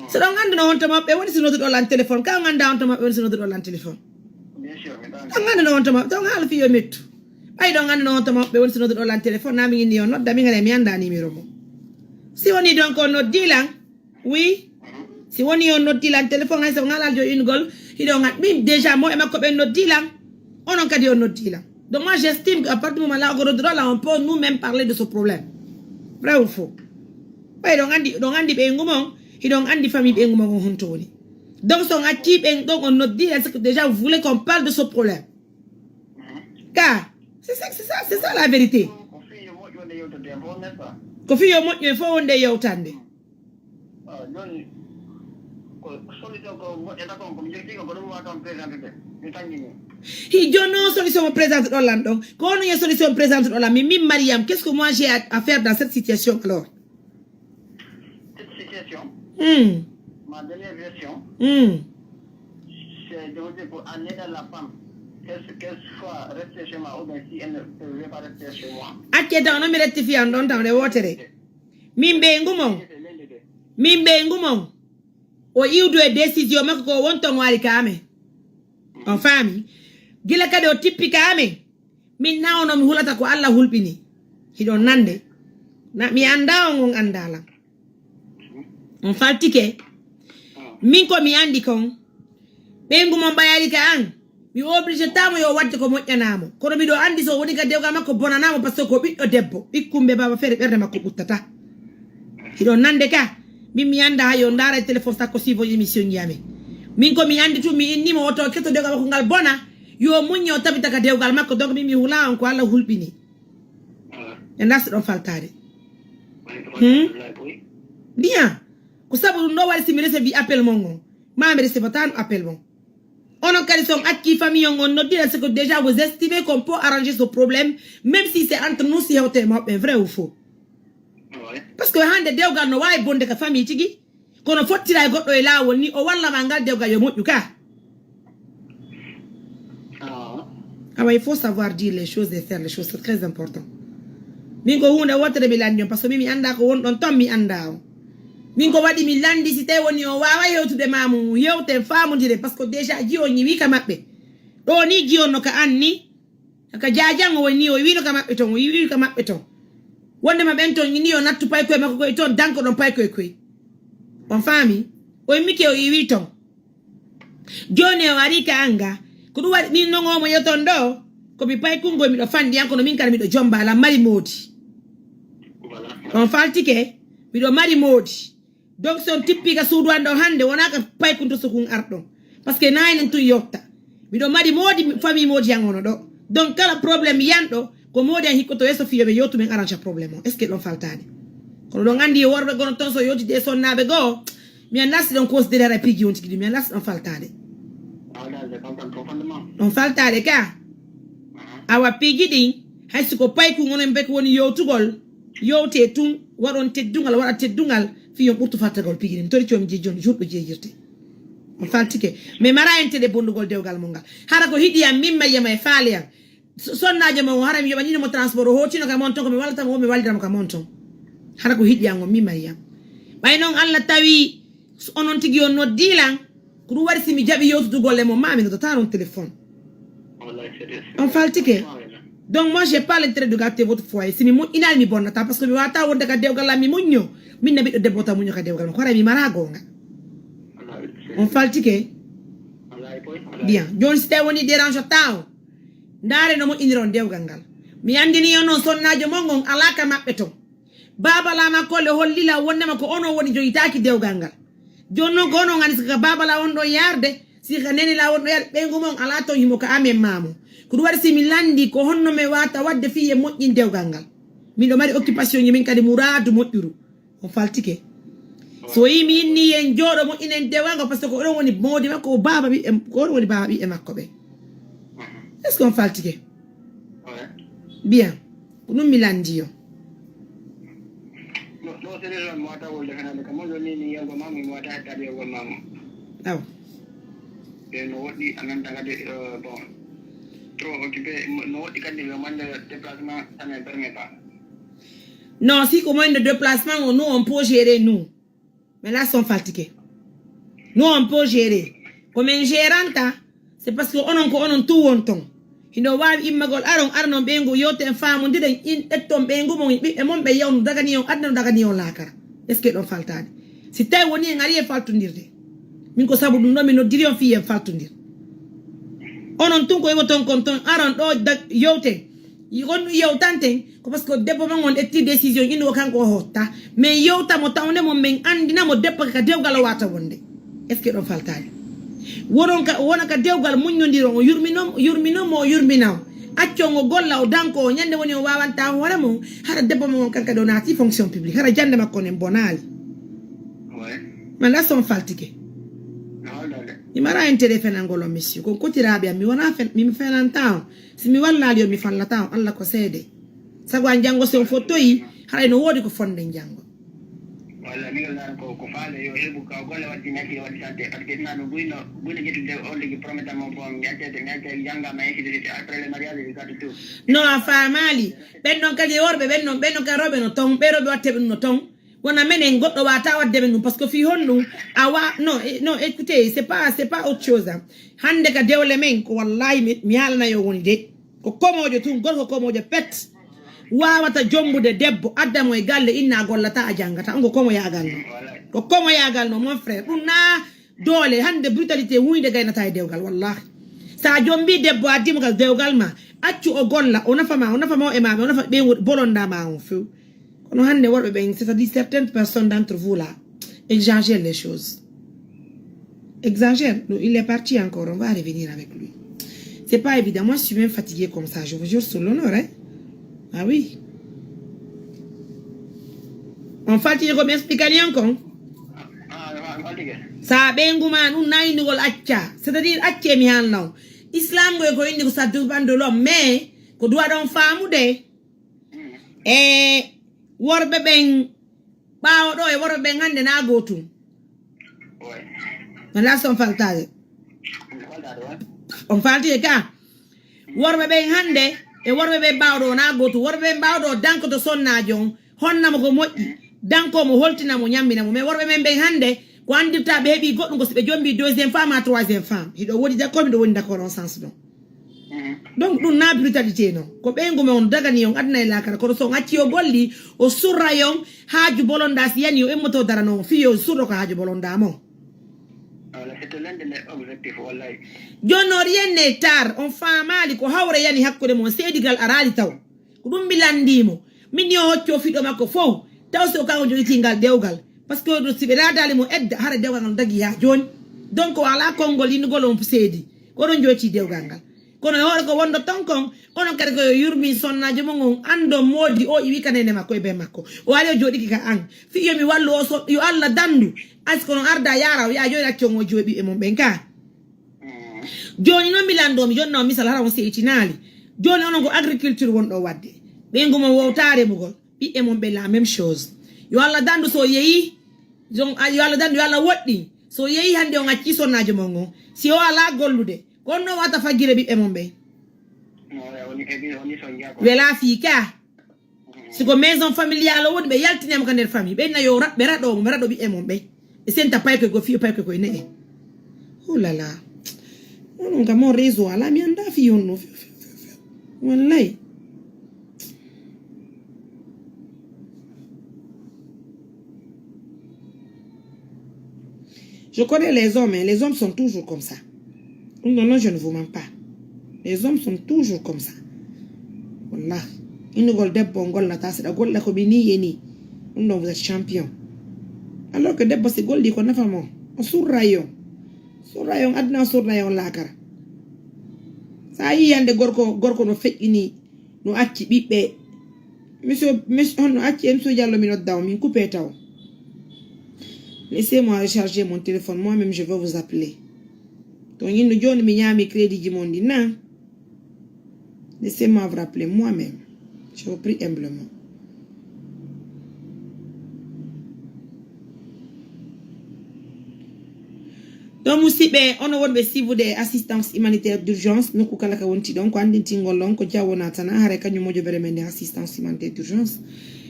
So ɗon annduno honto maɓɓe woni si nodduɗo lan téléphone ka on annda honto maɓɓe woni si nodduɗo lan téléphone. On annduno honto maɓɓe ɗon haala fii yo mettu. Ɓay ɗon annduno honto maɓɓe woni si nodduɗo lan téléphone na mi inni yo nodda mi ngale mi annda numéro mo. Si woni donc on noddi lan. Oui. Si woni on noddi lan téléphone hay so ngalal jo ingol hiɗo ngat min déjà mo e makko ɓen noddi lan. Onon kadi on noddi lan. Donc moi, j'estime qu'à partir du moment là, on peut nous-mêmes parler de ce problème. Vrai ou faux? Ɓay ɗon anndi, ɗon anndi ɓeyngu mon, hiɗon anndi famille ɓeyngu mon on honto woni. Donc si on acci ɓen ɗon on noddi, c'est que déjà vous voulez qu'on parle de ce problème. Ka, c'est ça, c'est ça, c'est ça la vérité. Ko fii yo moƴƴu en fof wonde e yewtande. Hi, jooni noon solution mo présente ɗon lan ɗon, ko ono ye solution présente ɗon lan? Min, min Mariam, qu'est-ce que moi j'ai à, à faire dans cette situation alors? Cette situation, hmm, ma dernière version, hmm, c'est de vous dire pour en aidant la femme, qu'elle, qu'elle soit restée chez moi ou bien si elle ne veut pas rester chez moi. Accee taw noon mi rectifian ɗon taw nde wootere. Min ɓeyngu mon, min ɓeyngu mon, o iwdu e décision makko ko won ton waali ka amen. On faami? Gila kadi o tippi ka amen. Min na ono mi hulata ko Allah hulɓini. Hiɗon nande. Na, mi annda on, on annda lan. On faltike. Min ko mi anndi kon, ɓeyngu mon ɓayari ka an. Mi obligé tamo yo waɗde ko moƴƴanamo. Kono miɗo anndi so woni ka dewgal makko bonanamo, parce que ko ɓiɗɗo debbo. Ɓikkumɓe baba feere ɓernde makko ɓuttata. Hiɗon nande ka. Min mi annda ha yo ndaara e téléphone sakko suivre émission ji amen. Min ko mi anndi tun mi innimo o to ketto dewgal makko ngal bona. Yo muñño o tabita ka dewgal makko. Donc min mi hula on ko Allah hulɓini. Ɓe nasti ɗon faltaade. Hmm? Bien. Ko sabu ɗum ɗo waɗi si mi recevi appel mon on. Ma mi recevataano appel mon. Onon kadi si on acci famille on, on noddira, c'est que déjà vous estimez qu'on peut arranger ce problème, même si c'est entre nous, si hewte e mawɓe, vrai ou faux? Parce que hannde dewgal no waawi bonde ka famille tigi. Kono fottira e goɗɗo e laawol ni, o walla ma ngal dewgal yo moƴƴu ka. Awa, il faut savoir dire les choses et faire les choses, c'est très important. Min ko huunde wootere mi lanndi on, parce que min mi annda ko won ɗon ton, mi annda on. Min ko waɗi mi lanndi, si tawi woni o waaway hewtude ma mum, hewten faamondire, parce que déjà jiyo ñiwi ka maɓɓe. Ɗo ni jiyon no ka an ni, ka jajan o woni, o iwino ka maɓɓe ton, o iwino ka maɓɓe ton. Wondema ɓen ton ini yo nattu paykoye makko koye ton, danko ɗon paykoye koye. On faami? O immike o iwi ton. Jooni o ari ka anga. Ko ɗum waɗi min non omo yeton ɗo. Ko mi paykungol miɗo fanɗi an, kono min kadi miɗo jomba ala mari moodi. On faltike, miɗo mari moodi. Donc si on tippi ka suudu an ɗo hannde, wonaa ka paykunto sukun arɗon. Parce que na enen tun yotta. Miɗo mari moodi, famille moodi an ono ɗo. Donc kala problème yan ɗo, ko moodi an hikkoto yeeso fiyo ɓe yewtu men arrange problème o. Est-ce que ɗon faltaade? Kono ɗon anndi yo worɓe gono ton so yewtide e sonnaaɓe goo, mi a nasti ɗon considéré ara piiji on tigi ɗum, mi a nasti ɗon faltaade. Ɗon faltaade ka. Awa piiji ɗin, hay si ko paykun onon beke woni yewtugol, yewte tun, waɗon teddungal, waɗa teddungal, fii on ɓurtu fattagol piiji ɗin. Mi tori coomi jeeji on, juuɗo jeejirte. On faltike. Mi mara en tede bondugol dewgal mo ngal. Hara ko hiɗi an, min Mayyama e faale an. So-, sonnaajo mo, hara mi yoɓanino mo transport, o hootino ka mon ton, ko mi wallata mo, mi wallira mo ka mon ton. Hara ko hiɗi an on, min Mayyama. Ɓay non Allah tawi, so onon tigi on noddii lan, ko ɗum waɗi si mi jaɓi yewtudugol e mon, ma mi noddata on téléphone. On faltike. Donc moi, j'ai pas l'intérêt de gâter votre foyer. Si mi moƴƴinaali, mi bonnata, parce que mi wata wonde ka dewgal am, mi muñño. Min na ɓiɗɗo debbo tan muñño ka dewgal makko. Hara mi mara goonga. On faltike. Bien. Jooni si tawi woni dérange taw. Ndaare no moƴƴiniron dewgal ngal. Mi anndini on noon sonnaajo mon on alaa ka maɓɓe ton. Baaba laa makko le holli lan wondema ko onon woni joyitaaki dewgal ngal. Jooni noon ko onon anndi sika baaba laa won ɗon yaarde, sika nene laa won ɗon yaarde, ɓeyngu mon alaa ton himo ka amen maamu. Ko ɗum waɗi si mi lanndi ko honno mi waata waɗde fii e moƴƴin dewgal ngal. Miɗo mari occupation ji min kadi muraadu moƴƴuru. On faltike. So yii mi inni yen jooɗo moƴƴinen dewgal ngal, parce que ko oɗon woni moodi makko, o baaba ɓiɓɓe, ko oɗon woni baaba ɓiɓɓe makko ɓe. Est-ce que on faltike? Bien. Ko ɗum mi lanndi yo. No, no, c'est déjà mo wata wolde fenande kam, mo joni ni yewgo ma, mi wata hettade yewgol ma mo. Aw. E no woɗɗi, a nanta kadi, euh, bon, trop occupé, no woɗɗi kadi, le moindre déplacement, ça ne permet pas. Non, si ko moindre déplacement, on, nous, on peut gérer, nous. Mais là, son fatigué. Nous, on peut gérer. Comme un gérant, hein, c'est parce que onon ko onon tout won ton. Hino waawi immagol aron, arnon ɓeyngu, yewten, faamondiren, in ƴetton ɓeyngu mon, ɓiɓɓe mon ɓe yewno dagani on, aduna no dagani on laakara. Est-ce que ɗon faltaade? Si tawi woni en ari e faltondirde. Min ko sabu ɗum ɗo mi noddiri on fii en faltondir. Onon tun ko iwoton kon ton aron ɗo yewten. On yewtanten ko parce que debbo man on etti décision ino kanko o hotta. Men yewta mo tawne mo men andina mo debbo ka dewgal o wata wonde. Est ce que ɗon faltani? Wonon ka wona ka dewgal muññondiron o yurmino yurmino mo o yurmina o. Accon o golla o danko o ñande woni o wawanta hoore mum. Hara debbo man on kanka ɗo naati fonction publique hara jande makko nen bonali. Man la son faltike. Mi mara intérêt fenangol on monsieur kon kotiraɓe am mi wona fen mi fenanta on. Si mi wallali on mi fallata on Allah ko seede. Sago an jango si on fottoyi haray no wodi ko fonden jango. Walla ni ngal ko ko faale yo hebu ka golle waddi naki waddi sante parce que na no buyno buyno jettude on ligi prometamo bon mi accete mi accete jangama ainsi de suite après le mariage de gatu tout. No a famali. Ɓen non kadi e worɓe ɓen non ɓen non kadi rewɓe no ton ɓe rewɓe watte ɓe ɗum no ton. Wona menen goɗɗo wata wadde men ɗum parce que fi honɗum awa non non écoutez c'est pas c'est pas autre chose. Hande ka dewle men ko wallahi mi haalana yo woni de. Ko komojo tun gorko komojo pet wawata jombude debbo adda mo e galle inna gollata a jangata on ko komoyagal no. Ko komoyagal no mon frère ɗum na doole hande brutalité wuyde gaynata e dewgal wallahi. Sa jombi debbo addimo gal dewgal ma accu o golla o nafa ma o nafa ma o e ma o nafa ɓe bolonda ma on few. Kono hande worɓe ɓen c'est à dire certaines personnes d'entre vous là exagère les choses. Exagère. Donc, il est parti encore. On va revenir avec lui. C'est pas évident. Moi, je suis même fatiguée comme ça. Je vous jure sur l'honneur, hein. Ah oui. On fatigue comme expliquer encore. Sa ɓeyngu ma ɗum naynugol acca c'est à dire acce mi han law islam goy ko indi ko ça dépend de l'homme mais ko duwa ɗon faamude e worɓe ɓen ɓaawo ɗo e worɓe ɓen hannde na gootum. Wala so on faltaade on falti e ka worɓe ɓen hannde e worɓe ɓen ɓaawo ɗo na gootum worɓe ɓen ɓaawo ɗo dankoto sonnaajo on honna mo ko moƴƴi danko mo holtina mo ñammina mo mais worɓe men ɓen hannde ko anndirta ɓe heɓi goɗɗum ko si ɓe jombi deuxième femme à troisième femme hiɗo woni d'accord miɗo woni d'accord on sens ɗon. Donc ɗum na brutalité non ko ɓeyngu ma on dagani on aduna e lakara kono so on acci o golli o surray on haaju bolonda si yani o immoto darano on fiyo surɗo ko haaju bolonda mon. Jooni no rien n'est tard on faamaali ko hawre yani hakkunde mon seedigal araali taw ko ɗum mi lanndii mo min yo hocco fiɗo makko fof taw si o kanko jogitii ngal dewgal parce que ɗo si ɓe naadaali mo edda hara dewgal ngal dagi haa jooni donc o alaa konngol yinnugol on seedi ko ɗon joyti dewgal ngal kono e hoore ko wonndo ton kon onon kadi ko yo yurmin sonnaajo mon on anndo moodi o iwi ka nene makko e ben makko o ari o jooɗiki ka an fii yo mi wallu o so yo allah danndu asi kono arda yaara o yaa jooni acci on o jooɗi e mon ɓen ka jooni noon mi lanndoo mi jonna on misal hara on seytinaali jooni onon ko agriculture wonɗo waɗde ɓeyngu mon wowtaare mugol ɓiɓɓe mon ɓe la même chose yo allah danndu so yeeyi donc yo allah danndu yo allah woɗɗi so yeeyi hannde on acci sonnaajo mon on si o alaa gollude ko on noon wata faggire ɓiɓɓe mon ɓen wela fii ka siko maison familiale o woni ɓe yaltinema ka nder famille ɓenna yo ɓe raɗomo ɓe raɗo ɓiɓɓe mon ɓen ɓe senta paykoy go fiyo paykoy koye ne'e. Oh là là. Onon kam on réseau ala mi annda fi honno. Wallay. Je connais les hommes, hein. Les hommes sont toujours comme ça. Non, non, je ne vous mens pas. Les hommes sont toujours comme ça. Wallah. Innugol debbo on gollata seɗa golla ko ɓe ni e ni. Ɗum ɗon vous êtes champion. Alors que debbo si golli ko nafa mo o surray on surray on aduna o surray on laakara. Sa yii hannde gorko gorko no feƴƴini no acci ɓiɓɓe monsieur monsieur honno acci en monsieur diallo mi nodda o min coupe taw. Laissez-moi recharger mon téléphone moi-même je vais vous appeler. To ñinno jooni mi ñaami crédit ji mon ɗi na. Laissez-moi vous rappeler moi-même. Je vous prie humblement. Ɗo musiɓɓe ono wonɓe sivude e assistance humanitaire d'urgence nokku kala ka wonti ɗon ko anndintingol ɗon ko jawwo natana haray kañum mojobere men nde assistance humanitaire d'urgence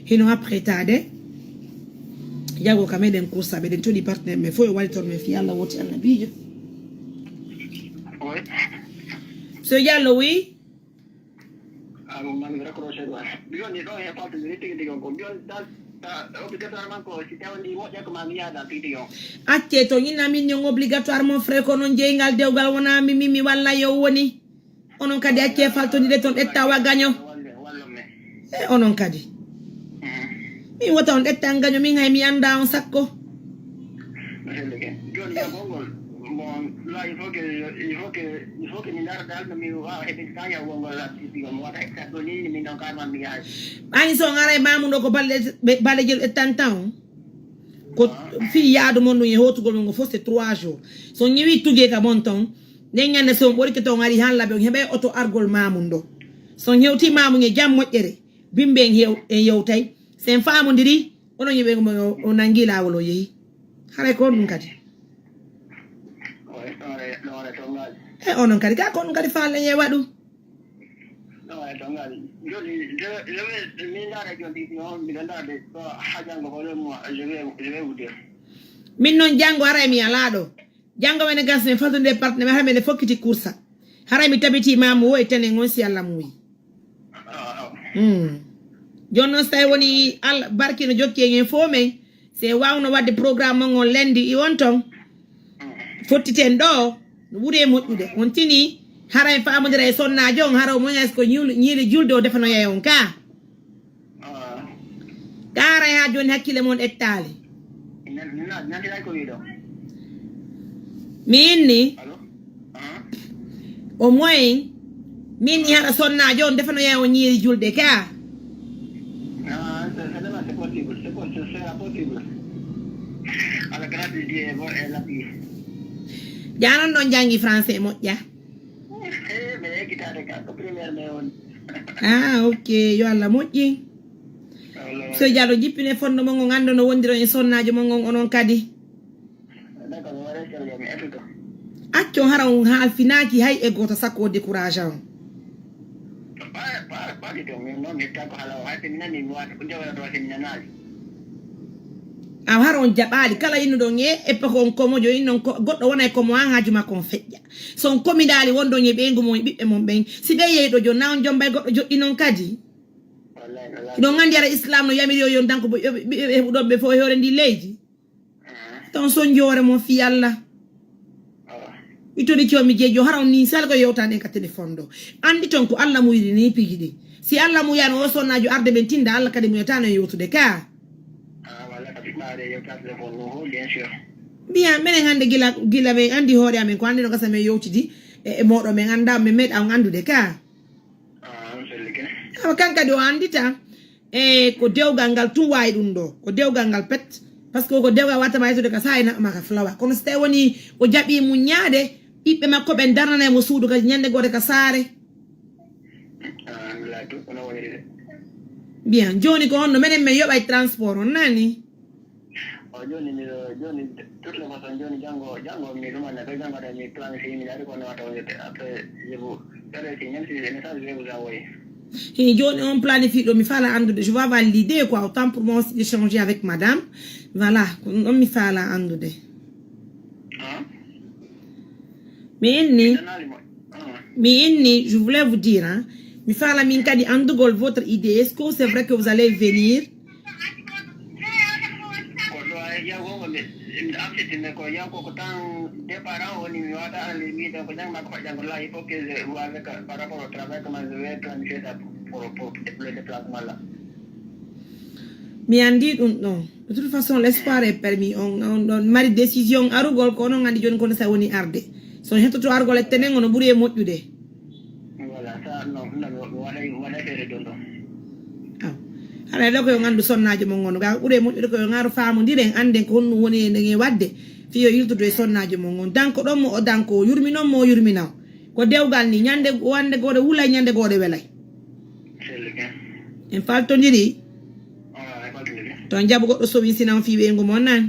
hino apprêtade. Jago ka meɗen kursa meɗen toɗi partenaire men fof e walitor men fi allah woti annabijo. So jallo wi. Obligatoire man ko si tawandi moƴƴa ko ma mi yaada tigi tigi on. Acce to ñinna min ñon obligatoire mon frère, ko non jeyngal dewgal wona mi mi mi walla yo woni. Onon kadi acce faltonide ton ƴetta wa gaño. Walle walle me. E onon kadi. Mhm. Min wota on ƴetta an gaño, min hay mi anda on sakko. Joni ya gongol. Bon, là il faut que il faut que il faut que mi ndara dal no mi wawa heɓe tan ya gongol la tigi tigi on mi wata extra ɗo ni min ɗon karma mi yahay. Ani so on aray mamundo ko balɗe balɗe jel ƴettan tan. Ko fii yaadu mon ɗum e hootugol mon ngo fof c'est trois jours. So on ñewi tuge ka mon ton, nden ñande so on ɓorike ton ari han labe on heɓay oto argol mamun ɗo. So on hewti mamun e jam moƴƴere, bimbe en hew en yewtay. So en faamodiri, onon yeɓe mo o nangi laawol o yehi. Haray ko on ɗum kadi. Ɗoore ɗoore tongal. E onon kadi ka ko on ɗum kadi faallen ye waɗu. Ɗoore tongal. Joni je je vais mi ndara joni ɗi on mbiɗa ndara de ko ha janngo ko le moi je vais je vais vous dire. Min noon janngo haray mi alaa ɗo. Janngo mene gas men faltude partenaire haray mene fokkiti kursa. Haray mi tabiti mamu wo e tenen on si Allah muyi. Hmm. Jooni noon so tawi woni Allah barki no jokki en en fof men, si en wawno wadde programme mon on lendi i on ton fottiten ɗo no ɓuri e moƴƴude. On tini hara en faamodira e sonnaajo on hara o moñas ko ñiilu- ñiili julde o defanoya e on ka. Ka haray ha jooni hakkille mon ettaali. Nantiray ko wiɗo. Mi inni. Au moins min mi hara sonnaajo on defanoya o ñiiri julde ka. Ah, c'est c'est demain, c'est possible, c'est possible, c'est possible. À la grâce de Dieu et vo- et l'appui. Janon ɗon janngi français moƴƴa. Eh, mais ekkitaade ka ko première mais on. Ah, ok, yo Allah moƴƴi. Allah so jalo jippine fondo mon on annda no wondiro e sonnaajo mon on onon kadi. D'accord, mi waɗa sella mi ettuto. Acco hara on halfinaaki hay e gooto sakko o décourage on. Paɗi to min noon mi etta ko hala o hay so mi nani mi wata ko jawata to so mi nanaali. Aw hara on jaɓaali kala innuɗo on e eppa ko on komojo innon ko goɗɗo wona e komo an haaju makko on feƴƴa. So on komidaali wonde on e ɓeyngu mon e ɓiɓɓe mon ɓen si ɓe yehi ɗo jooni na on jombay goɗɗo joɗɗi noon kadi. Hiɗon anndi ara islam no yamiri yo yon danko ɓiɓɓe ɓe heɓuɗon ɓe fof e hoore ndi leydi. Ton sonji hoore mon fii Allah. Mi toni comi jeejo hara on nin sal ko yewtani en ka téléphone ɗo. Anndi ton ko Allah muyri ni piji ɗi. Si Allah muyano o sonnaajo arde ɓen tinda Allah kadi muyatano e yewtude ka. Bien menen hannde gila gila men anndi hoore amen ko anndi no gasa men yewtidi e e moɗo men annda men meeɗa on anndude ka. Awa kan kadi o anndita e ko dewgal ngal tun wawi ɗum ɗo ko dewgal ngal pet. Parce que ko dewgal wattama yettude ka saare naɓɓama ka flawa kono so tawi woni o jaɓi muññaade ɓiɓɓe makko ɓen darnanay mo suudu kadi ñande goote ka saare. Bien jooni ko honno menen men yoɓay transport on nani. O jooni miɗo jooni toute les façon jooni janngo janngo mi ɗumana ɓe janngo tan mi planifié mi daari ko newata wonirde après je vous faire un signal si le message je vais vous envoyer. Hii jooni on planifié ɗo mi faala anndude je vais avoir l'idée quoi autant pour moi aussi d'échanger avec madame. Voilà ko ɗum ɗon mi faala anndude. Mi inni mi inni je voulais vous dire hein, mi faala min kadi anndugol votre idée est ce que c'est vrai que vous allez venir? Ko ɗo ay ƴeew goo ko ɓe acceptinde ko ƴeew koko tan départ an woni mi wata alal wiide ko jang makko faƴƴan ko là il faut que je vois avec par rapport au travail comment je vais planifier ça pour pour le déplacement là. Mi anndi ɗum ɗon de toute façon l'espoir est permis on on ɗon mari décision arugol ko onon anndi jooni kono sa woni arde so on hettoto argol e tenen ono ɓuri e moƴƴude. Voilà ça non non mi waɗay mi waɗay feere ɗon ɗon. Aw haɗa ɗo ko yo nganndu sonnaajo mon on ga ɓuri e moƴƴude ko yo ngaaru faamondiren annden ko honɗum woni e nden e waɗde fii yo yiltudu e sonnaajo mon on danko ɗon mo o danko o yurminon mo o yurmina o ko dewgal ni ñande wande gooɗo wulay ñande gooɗo welay. En faltondiri ton jaɓu goɗɗo sowi sina on fii ɓeyngu mon nan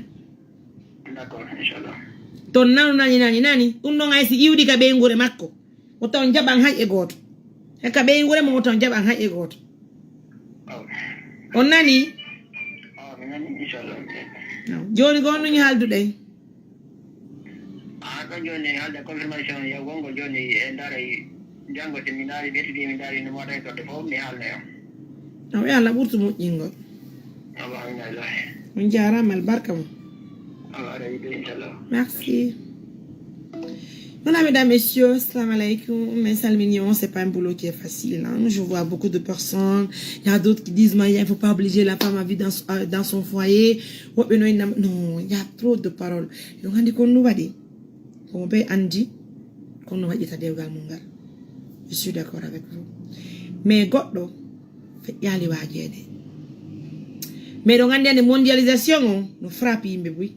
ton nanu nani nani nani ɗum ɗon ay si iwdi ka ɓeynguure makko o ton jaɓan hay e gooto e ka ɓeynguure mum o ton jaɓan hay e gooto on nani jooni ko honɗum haalduɗen. An ɗon jooni haalde confirmation yawgol ngol jooni e ndaara janngo so mi ndaari ɓettidi mi ndaari no mbaɗa e goɗɗo fof mi haalna on. Aw yo Allah ɓurtu moƴƴingol. On jarama, albarka mo. Merci. Voilà, mesdames, messieurs, salam alaikum. Mais Salmignon, c'est pas un boulot qui est facile, hein. Je vois beaucoup de personnes. Il y a d'autres qui disent, mais il faut pas obliger la femme à vivre dans, son- euh, dans son foyer. Woɓɓe no innam- Non, il y a trop de paroles. Donc, on dit qu'on nous va dire. Ko mo be andi, kono waɗita dewgal mum ngal. Je suis d'accord avec vous. Mais goɗɗo feƴƴaali waajeede. Mais ɗo nganndi ande mondialisation o no frappe yimɓe buy.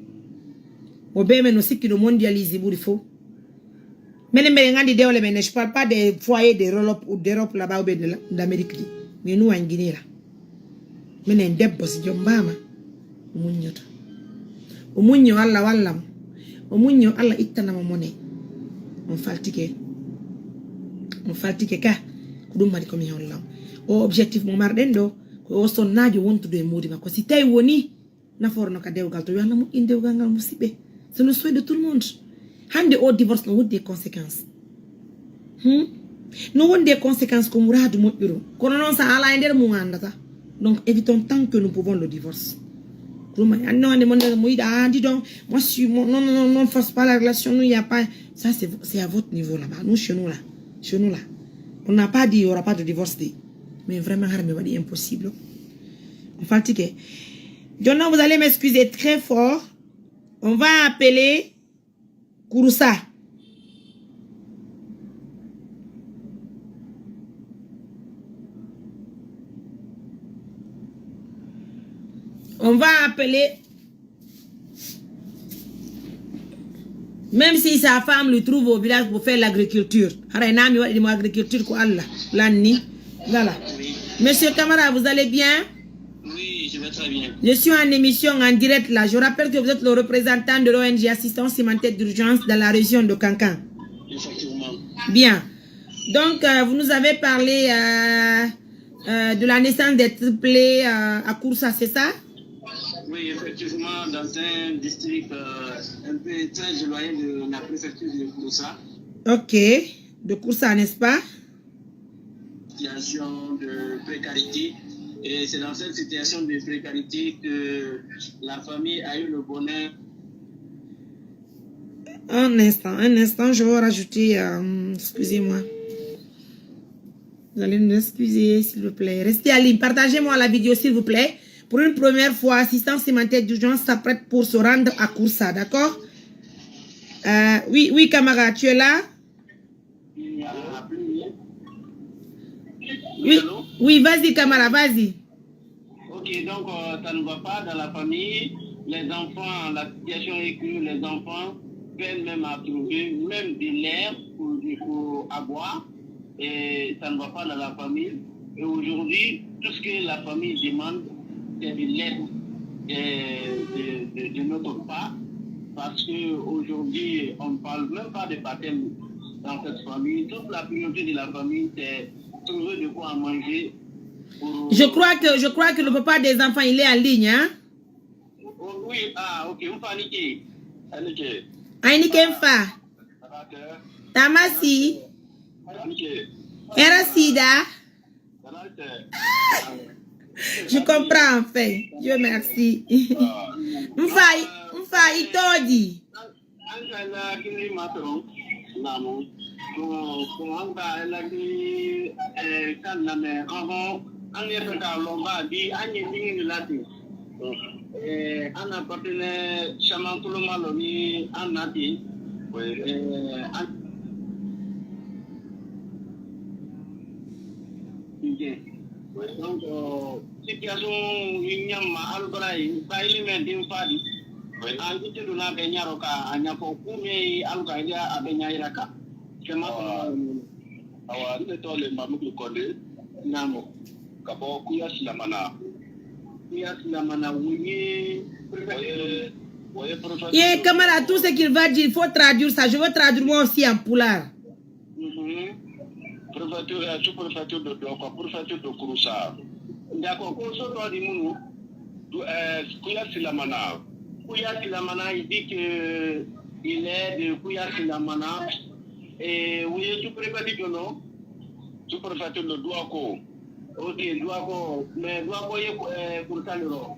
Mo be men no sikki no mondialise ɓuri fof. Menen mbeɗen nganndi dewle men, je parle pas des foyers d'Europe ou d'Europe là-bas ou bien de la- d'Amérique ɗi. Mais nous en Guinée là. Minen debbo si jombama o muññoto. O muñño Allah walla mo. O muñño Allah ittanamo mone. On faltike. On faltike ka. Ko ɗum waɗi komi hollamo. O objectif mo marɗen ɗo ko o sonnajo wontude e muudi makko. Si tawi woni nafoore no ka dewgal to, yo Allah moƴƴin dewgal ngal, musidɓe. C'est le souhait de tout le monde. Hannde o divorce no wondi e conséquence. Hmm? No wondi e conséquence ko muraadu moƴƴuru. Kono noon so a alaa e nder mum a anndata. Donc évitons tant que nous pouvons le divorce. Ɗum anno ande mon mo yiɗa andi donc moi je suis moi, non non non non force pas la relation, nous il y a pas ça, c'est c'est à votre niveau là-bas, nous chez nous là, chez nous là on n'a pas dit il y aura pas de divorce de. Mais vraiment hara mi waɗi impossible. On fatigué. Jono, vous allez m'excuser très fort. On va appeler Kurusa. On va appeler, même si sa femme lui trouve au village pour faire l'agriculture. Hara nami waɗi mo agriculture ko Allah lanni. Voilà. Monsieur Kamara, vous allez bien? Oui, je vais très bien. Je suis en émission en direct là. Je rappelle que vous êtes le représentant de l'O N G Assistance Humanitaire d'Urgence dans la région de Kankan. Effectivement. Bien. Donc, euh, vous nous avez parlé euh, euh, de la naissance des triplés euh, à Koursa, c'est ça? Oui, effectivement, dans un district euh, un peu très éloigné de la préfecture de Koursa. Ok, de Koursa, n'est-ce pas? Situation de précarité. Et c'est dans cette situation de précarité que la famille a eu le bonheur. Un instant, un instant, je vais rajouter. Euh, excusez-moi. Vous allez nous excuser, s'il vous plaît. Restez à ligne. Partagez-moi la vidéo, s'il vous plaît. Pour une première fois, assistance humanitaire d'urgence s'apprête pour se rendre à Koursa, d'accord? Euh, oui, oui, camarade, tu es là? Oui, oui, vas-y, camarade, vas-y. Ok, donc euh, ça ne va pas dans la famille. Les enfants, la situation est que les enfants peinent même à trouver même de l'air pour, pour à boire. Et ça ne va pas dans la famille. Et aujourd'hui, tout ce que la famille demande, c'est de l'aide de, de, de, de notre part. Parce qu'aujourd'hui, on ne parle même pas de baptême dans cette famille. Toute la priorité de la famille, c'est trouver de quoi manger. Je crois que, je crois que le papa des enfants, il est en ligne, hein? Oh, oui, ah, ok, mfa nike. Anike. Ainike mfa. Tamasi. Anike. Era sida. Je comprends enfin. Dieu merci. Mfa, mfa itodi. An ka lakili ma dɔrɔn. Naamu. Bon, bon, an ka lakili, eh, kan lamɛn. Ɔhɔn, an ye fɛ ka lɔnba di, an ye min lati. Eh, an na partenaire caman koloma lɔ ni an na ten. Eh, an Donc, situation ɲɛma alukara ye bayili mɛn den fa di. An tɛ don n'a bɛ ɲɛrɔ ka a ɲɛfɔ kun bɛ aluka a bɛ ɲɛ yira kan. Cɛma awa, n bɛ tɔgɔ le Mamudu Kɔnde. Naamu. Ka bɔ Kuya Silamana. Kuya Silamana, o ye, o ye, o ye professeur. Ye, camarade, tout ce qu'il va dire, il faut traduire ça. Je veux traduire moi aussi en pulaar. Mhm. Préfecture, euh, sous-préfecture de Doko, préfecture de Kouroussa. D'accord, ko so tɔgɔ di minnu? Du-, euh, Kuya Silamana. Kuya Silamana, il dit que il est de Kuya Silamana. Et vous êtes sous-préfecture de non? Sous-préfecture de Douako. Ok, Douako. Mais Douako, il est, euh, Kouroussa, le roi.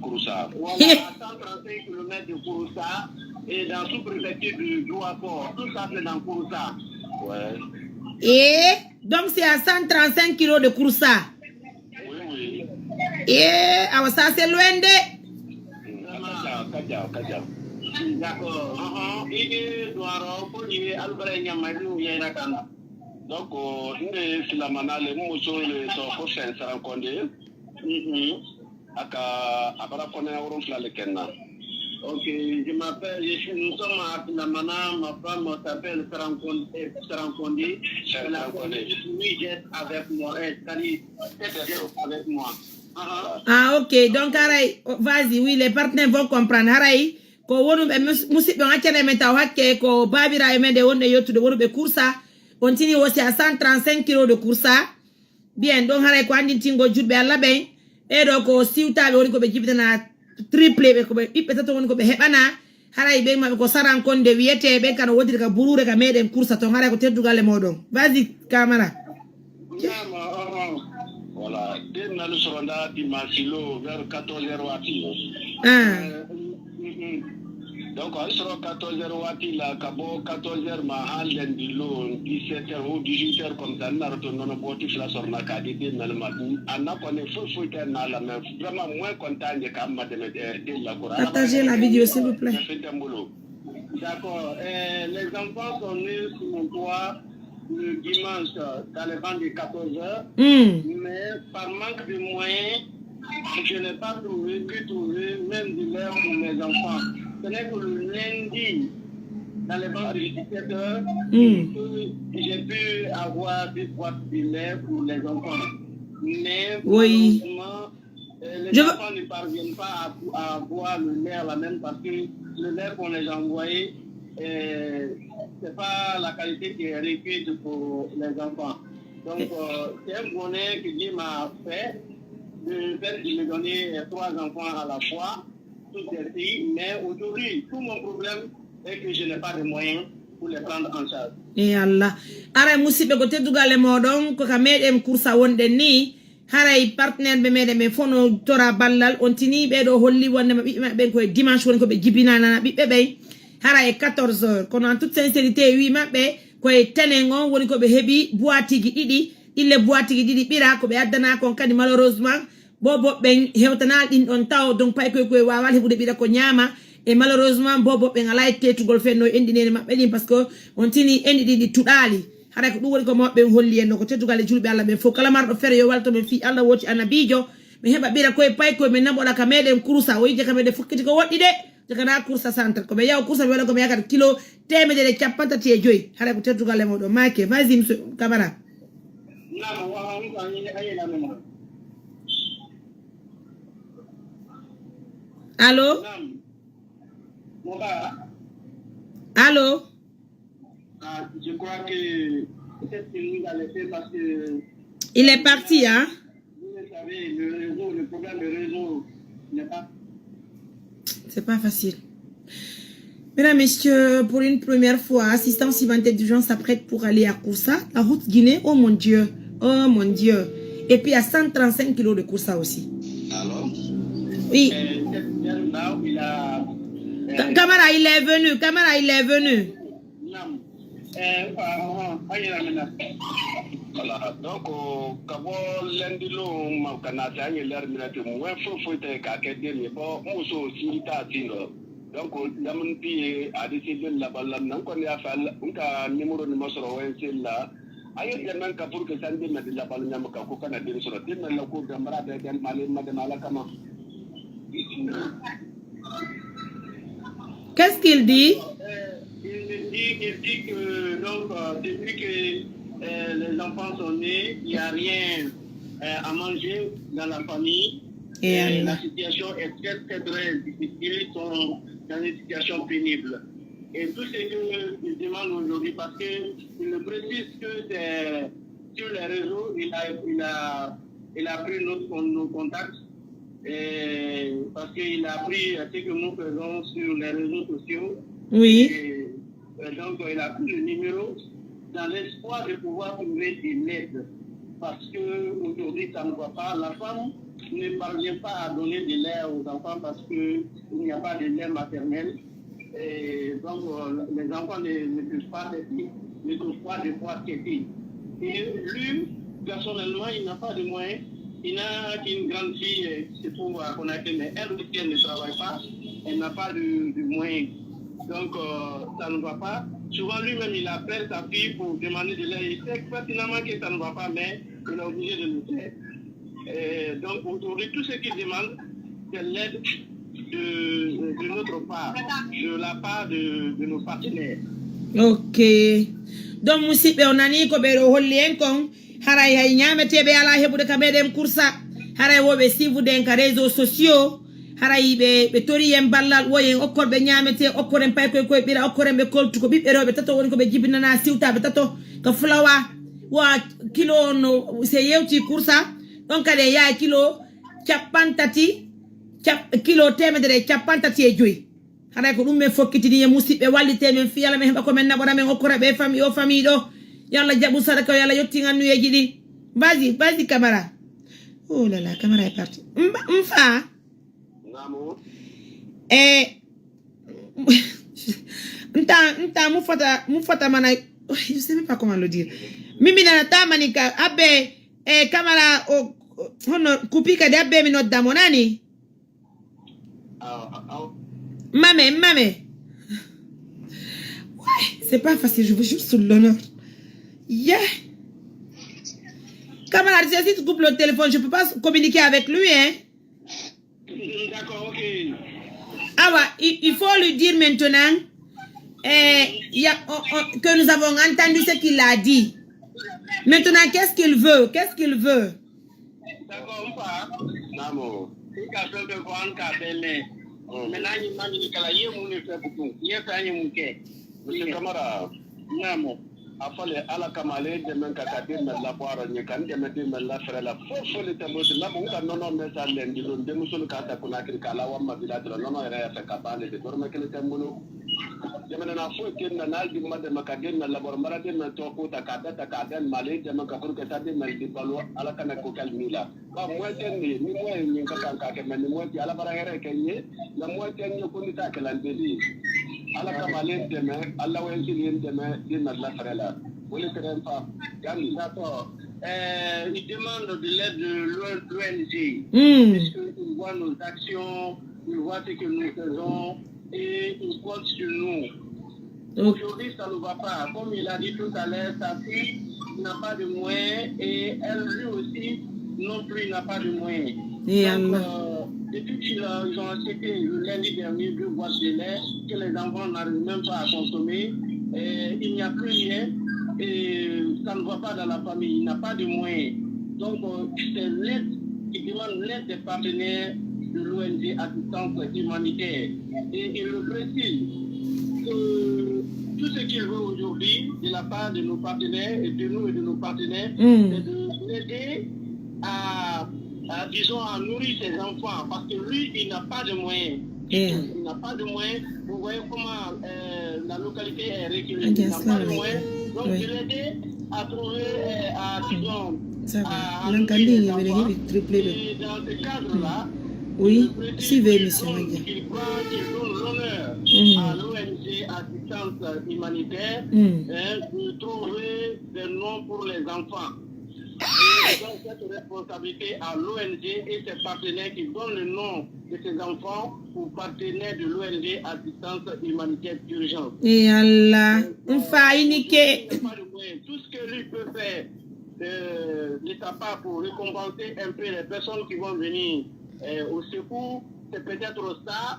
Kouroussa. Voilà, à cent trente-cinq kilomètres de Kouroussa et dans sous-préfecture de Douapo. Tout ça, c'est dans Kouroussa. Ouais. Et donc, c'est à cent trente-cinq kilos de Kouroussa. Oui, oui. Et ah, ça, c'est loin de. D'accord. Ide duaro ko ni alfare nyama du yena kan. Donc, inde silamana le mo so le to ko sen sarankonde. Mhm. Aka abara kone wurin filale kenna. Ok, je m'appelle, je suis, nous sommes à Silamana, ma femme s'appelle Sarankondi. Sarankondi. Oui, j'ai avec moi, eh, c'est-à-dire, j'ai avec moi. Ah, ok. Donc, haray, vas-y, oui, les partenaires vont comprendre. Haray, ko wonu ɓe mus- musidɓe on accane men taw hakke ko baabiraaɓe men nde wonde yettude wonuɓe Kouroussa. On tini aussi à cent trente-cinq kilos de Kouroussa. Bien, donc haray ko anndintingol julɓe Allah ɓen. Ɓeeɗo ko siwtaaɓe woni ko ɓe jibinana triple ɓe, ko ɓe ɓiɓɓe tato woni ko ɓe heɓana. Haray ɓen maɓɓe ko sarankonde wiyetee ɓen kano wontiri ka buruure ka meɗen Kouroussa ton. Haray ko teddugal e moɗon. Vas-y, Camara. Voilà, den nani sɔrɔ nda dimanche lo vers quatorze heures waati. Ah. Donc, a sɔrɔ quatorze heures waati la, ka bɔ quatorze heures ma, ha lundi lo, dix-sept heures ou dix-huit heures comme ça, n nana to nɔnɔ bɔti fila sɔrɔ na ka di den nani ma. A na kɔni foyi foyi tɛ na la, mais vraiment, moins content de ka ma dɛmɛ, eh, den la kora. Partagez la vidéo, s'il vous plaît. Fɛn tɛ n bolo. D'accord. Euh, les enfants sont nés sur mon toit le dimanche dans les bancs de quatorze heures. Hmm. Mais par manque de moyens, je n'ai pas trouvé, pu trouver même de l'air pour mes enfants. Ce n'est que le lundi, dans les bancs de dix-sept heures, hmm, que j'ai pu avoir des boîtes de lait pour les enfants. Mais oui, malheureusement, euh, les enfants ne parviennent pas à, à boire le lait là même parce que le lait qu'on les a envoyé, euh, c'est pas la qualité qui est requise pour les enfants. Donc, euh, c'est un bonheur que Dieu m'a fait de faire de me donner, euh, trois enfants à la fois, toutes des filles. Mais aujourd'hui, tout mon problème est que je n'ai pas de moyens pour les prendre en charge. E Allah. Aray, musidɓe, ko teddugal e moɗon, ko ka meɗen Kouroussa wonɗen ni. Haray partenaire ɓe meɗen ɓe fof no tora ballal. On tini ɓeɗo holli wonde ma ɓiɓɓe maɓɓe ɓen koye dimanche woni ko ɓe jibinanana ɓiɓɓe ɓen. Haray e quatorze heures. Kono en toute sincérité, wi maɓɓe koye tenen on woni ko ɓe heɓi boitiji ɗiɗi. Ɗille boitiji ɗiɗi ɓira ko ɓe addana kon kadi malheureusement. Bobo ɓen hewtanaali ɗin ɗon taw, donc paykoy koye waawal heɓude ɓiɗa ko ñaama. E malheureusement, bobo ɓen alaa e teetugol fenno enɗi nene maɓɓe ɗin, parce que on tini enɗi ɗin ɗi tuɗaali. Haray ko ɗum woni ko mawɓe ɓen holli en ɗo, ko teddugal e julɓe Allah ɓen fof. Kala marɗo fere yo walto men fii Allah wooti annabiijo. Min heɓa ɓira koye paykoy, min naɓoɗa ka meɗen Kouroussa. O yijja ka meɗen fokkiti ko woɗɗi de. Jagana Kouroussa centre. Ko ɓe yaw Kouroussa, ɓe waɗa ko ɓe yakata kilo teemedere e cappanɗe tati e joyi. Haray ko teddugal e mawɗo. Make, vas-y, monsieur Camara. Naam, waaw, waaw, waaw, ñu ngi, ñu ngi amee moom. Allô? Naam. Mo ba. Allô? Ah, je crois que peut-être qu'il nous a laissé parce que il est parti, hein? Vous le savez, le réseau, le problème de réseau n'est pas. C'est pas facile. Mesdames, Messieurs, pour une première fois, assistance humanitaire d'urgence s'apprête pour aller à Kouroussa, la route Guinée. Oh mon Dieu, oh mon Dieu. Et puis à cent trente-cinq kilos de Kouroussa aussi. Alors? Oui. Euh, cette semaine-là, il a, euh, Ca- Camara, il est venu. Camara, il est venu. Naam. Eh, ah, ah, ah, ayi, amina. Voilà, donc, ka bɔ lundi lo ma ka na se an ye l'heure min na ten, moyen foyi foyi tɛ k'a kɛ den ye. Bon, n muso si t'a tin dɔ. Donc, lamini bi ye, a bɛ se den laban lamini na. N kɔni y'a fɛ, n ka numéro ni ma sɔrɔ O N C la. A ye dɛmɛ ka pour que san den na di laban ɲama ka ko kana den sɔrɔ. Den na la ko gambara bɛɛ den mali ma dɛmɛ Ala kama. Qu'est-ce qu'il dit? Euh, il me dit, il dit que, donc, euh, depuis que, euh, les enfants sont nés, il n'y a rien, euh, à manger dans la famille. Et Et Allah. La situation est très, très, très difficile. Ils sont dans une situation pénible. Et tout ce qu'ils demandent aujourd'hui, parce qu'ils le précisent que c'est sur les réseaux, il a, il a, il a pris notre, nos contacts. Et parce qu'il a pris ce que nous faisons sur les réseaux sociaux. Oui. Et, euh, donc, il a pris le numéro dans l'espoir de pouvoir trouver de l'aide. Parce qu'aujourd'hui, ça ne va pas. La femme ne parvient pas à donner de lait aux enfants parce qu'il n'y a pas de lait maternel. Et donc, euh, les enfants ne, ne peuvent pas têter, ne peuvent pas de quoi têter. Et lui, personnellement, il n'a pas de moyens. Il n'a qu'une grande fille euh, qui se trouve à Conakry, mais elle aussi, elle ne travaille pas. Elle n'a pas de, de moyens. Donc, euh, ça ne va pas. Souvent, lui-même, il appelle sa fille pour demander de l'aide. Il sait pertinemment que ça ne va pas, mais il est obligé de le faire. Et donc, aujourd'hui, tout ce qu'il demande, c'est l'aide de, de notre part, de la part de, de nos partenaires. Ok. Donc, musidɓe, o nani ko ɓe ɗo holli en kon. Haray hay ñaameteeɓe alaa heɓude ka meɗen kursa. Haray wo ɓe siifude en ka réseaux sociaux. Haray ɓe ɓe tori en ballal, woyen okkorɓe ñaametee, okkoren paykoy koye ɓira, okkoren ɓe koltu. Ko ɓiɓɓe rewɓe tato woni ko ɓe jibinana siwtaaɓe tato ka fulawa. Wa kilo no se yewti kursa ɗon kadi e yaha kilo cappantati, cap- kilo temedere e cappantati e joyi. Haray ko ɗum men fokkitini e musidɓe, wallite men, fiyala men heɓa ko men naɓora, men okkora ɓe famille o famille ɗo. Yo Allah jaɓu sadaka, yo Allah yettin annuyeeji ɗi. Vas-y, vas-y, Camara. Oh là là, Camara est parti. Mba- Mfa. Namu. Eh, nta nta mu fota mu fota mana, je sais même pas comment le dire. Mimi nana tamani ka abbe, eh, Camara o o- hono kupi kadi abbe mi nodda mo nani. Aw aw. Mame, mame. Ouais, c'est pas facile, je vous jure sur l'honneur. Yeah. Camarade, si tu coupes le téléphone, je peux pas communiquer avec lui, hein. D'accord, ok. Ah ouais, il, il faut lui dire maintenant, euh, il y a- on- on- que nous avons entendu ce qu'il a dit. Maintenant, qu'est-ce qu'il veut? Qu'est-ce qu'il veut? D'accord, on part. Namu. Ika so be ko an ka be me. Me na ni mani kala ye mu ne fe butu. Ye fa ni mu ke. Monsieur Camara. Namu. A fale ala kama ale dɛmɛ ka ka den mɛ labɔ a rɔ ɲɛ ka n dɛmɛ den mɛ lafɛrɛ la fo foli tɛ mo la mun ka nɔnɔ mɛ sa lɛndi don denmuso ka ta kunna kiri k'a la wa ma bila dɔrɔn nɔnɔ yɛrɛ y'a fɛ ka ban de dɔrɔmɛ kelen tɛ n bolo. Jamana foyi tɛ na n'a di ma dɛmɛ ka den mɛ labɔ mara den mɛ tɔ ko ta k'a da ta k'a da mali dɛmɛ ka furu ka taa den mɛ di balo ala kana ko kali mi la. Ba moyen tɛ nin ye, ni moyen ye nin ka kan k'a kɛ, mais ni moyen tɛ, Ala bara hɛrɛ kɛ n ye, nka moyen tɛ n ye ko n bɛ taa kalan den de ye. Ala kama ale ye n dɛmɛ, Ala wɛrɛ si ye n dɛmɛ den na lafɛrɛ la. O de kɛra n fa yanni. D'accord. Euh, il demande de l'aide de l'O N G. Hmm. Puisqu'il voit nos actions, il voit ce que nous faisons et il compte sur nous. Ok. Aujourd'hui, ça ne va pas. Comme il a dit tout à l'heure, sa fille n'a pas de moyens et elle, lui aussi, non plus, n'a pas de moyens. Et Donc, Allah. euh, depuis qu'ils euh, ils ont acheté le lundi dernier deux boîtes de lait que les enfants n'arrivent même pas à consommer, et il n'y a plus rien et ça ne va pas dans la famille. Il n'a pas de moyens. Donc, euh, c'est l'aide, il demande l'aide des partenaires de l'O N G Assistance Humanitaire. Et il le précise que tout ce qu'il veut aujourd'hui de la part de nos partenaires et de nous et de nos partenaires, Hmm. c'est de l'aider à, à, disons, à nourrir ses enfants parce que lui, il n'a pas de moyens. Yeah. Il n'a pas de moyens. Vous voyez comment euh, la localité est reculée. Ok, Il n'a pas de ça, moyens. Donc, oui. de l'aider à trouver, euh, à, disons, Ça va. à, à Lanka nourrir ndini les mene enfants. Heɓi triplé ɓe. Et dans ce cadre-là, Oui, il précise suivez qu'il l'émission, donne, regarde. qu'il prend, qu'il donne l'honneur Mm. à l'O N G Assistance Humanitaire Mm. hein, de trouver des noms pour les enfants. Et donc, cette responsabilité à l'O N G et ses partenaires qui donnent le nom de ces enfants aux partenaires de l'O N G Assistance Humanitaire d'Urgence. E Allah, n fayinike. Il n'y a pas de moyen. Tout ce que lui peut faire euh, de sa part pour récompenser un peu les personnes qui vont venir euh, au secours, c'est peut-être ça,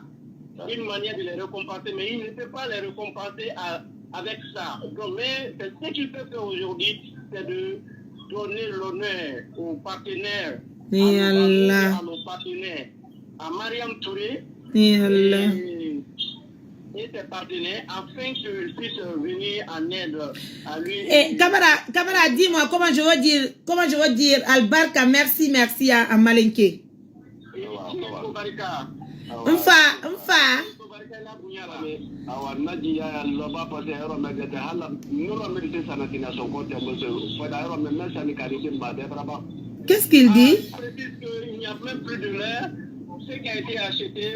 une manière de les récompenser, mais il ne peut pas les récompenser à- avec ça. Donc, mais c'est ce qu'il peut faire aujourd'hui, c'est de donner l'honneur aux partenaires Ni à nos Allah. À nos partenaires, à Mariam Touré Ni Allah. Et, et ses partenaires, afin qu'ils puissent venir en aide à lui. Eh, Camara, Camara, dis-moi comment je veux dire, comment je veux dire Albarka, merci, merci à, à Malinké. Barika. Mfa, mfa. Awa naji ya loba parce que yɔrɔ mɛ jate hala nɔrɔ mɛ se sana tina son ko tɛ muso fo da yɔrɔ mɛ mɛ sani kari de ma de braba. Qu'est-ce qu'il dit? Je précise qu'il n'y a même plus de lait. Ce qui a été acheté,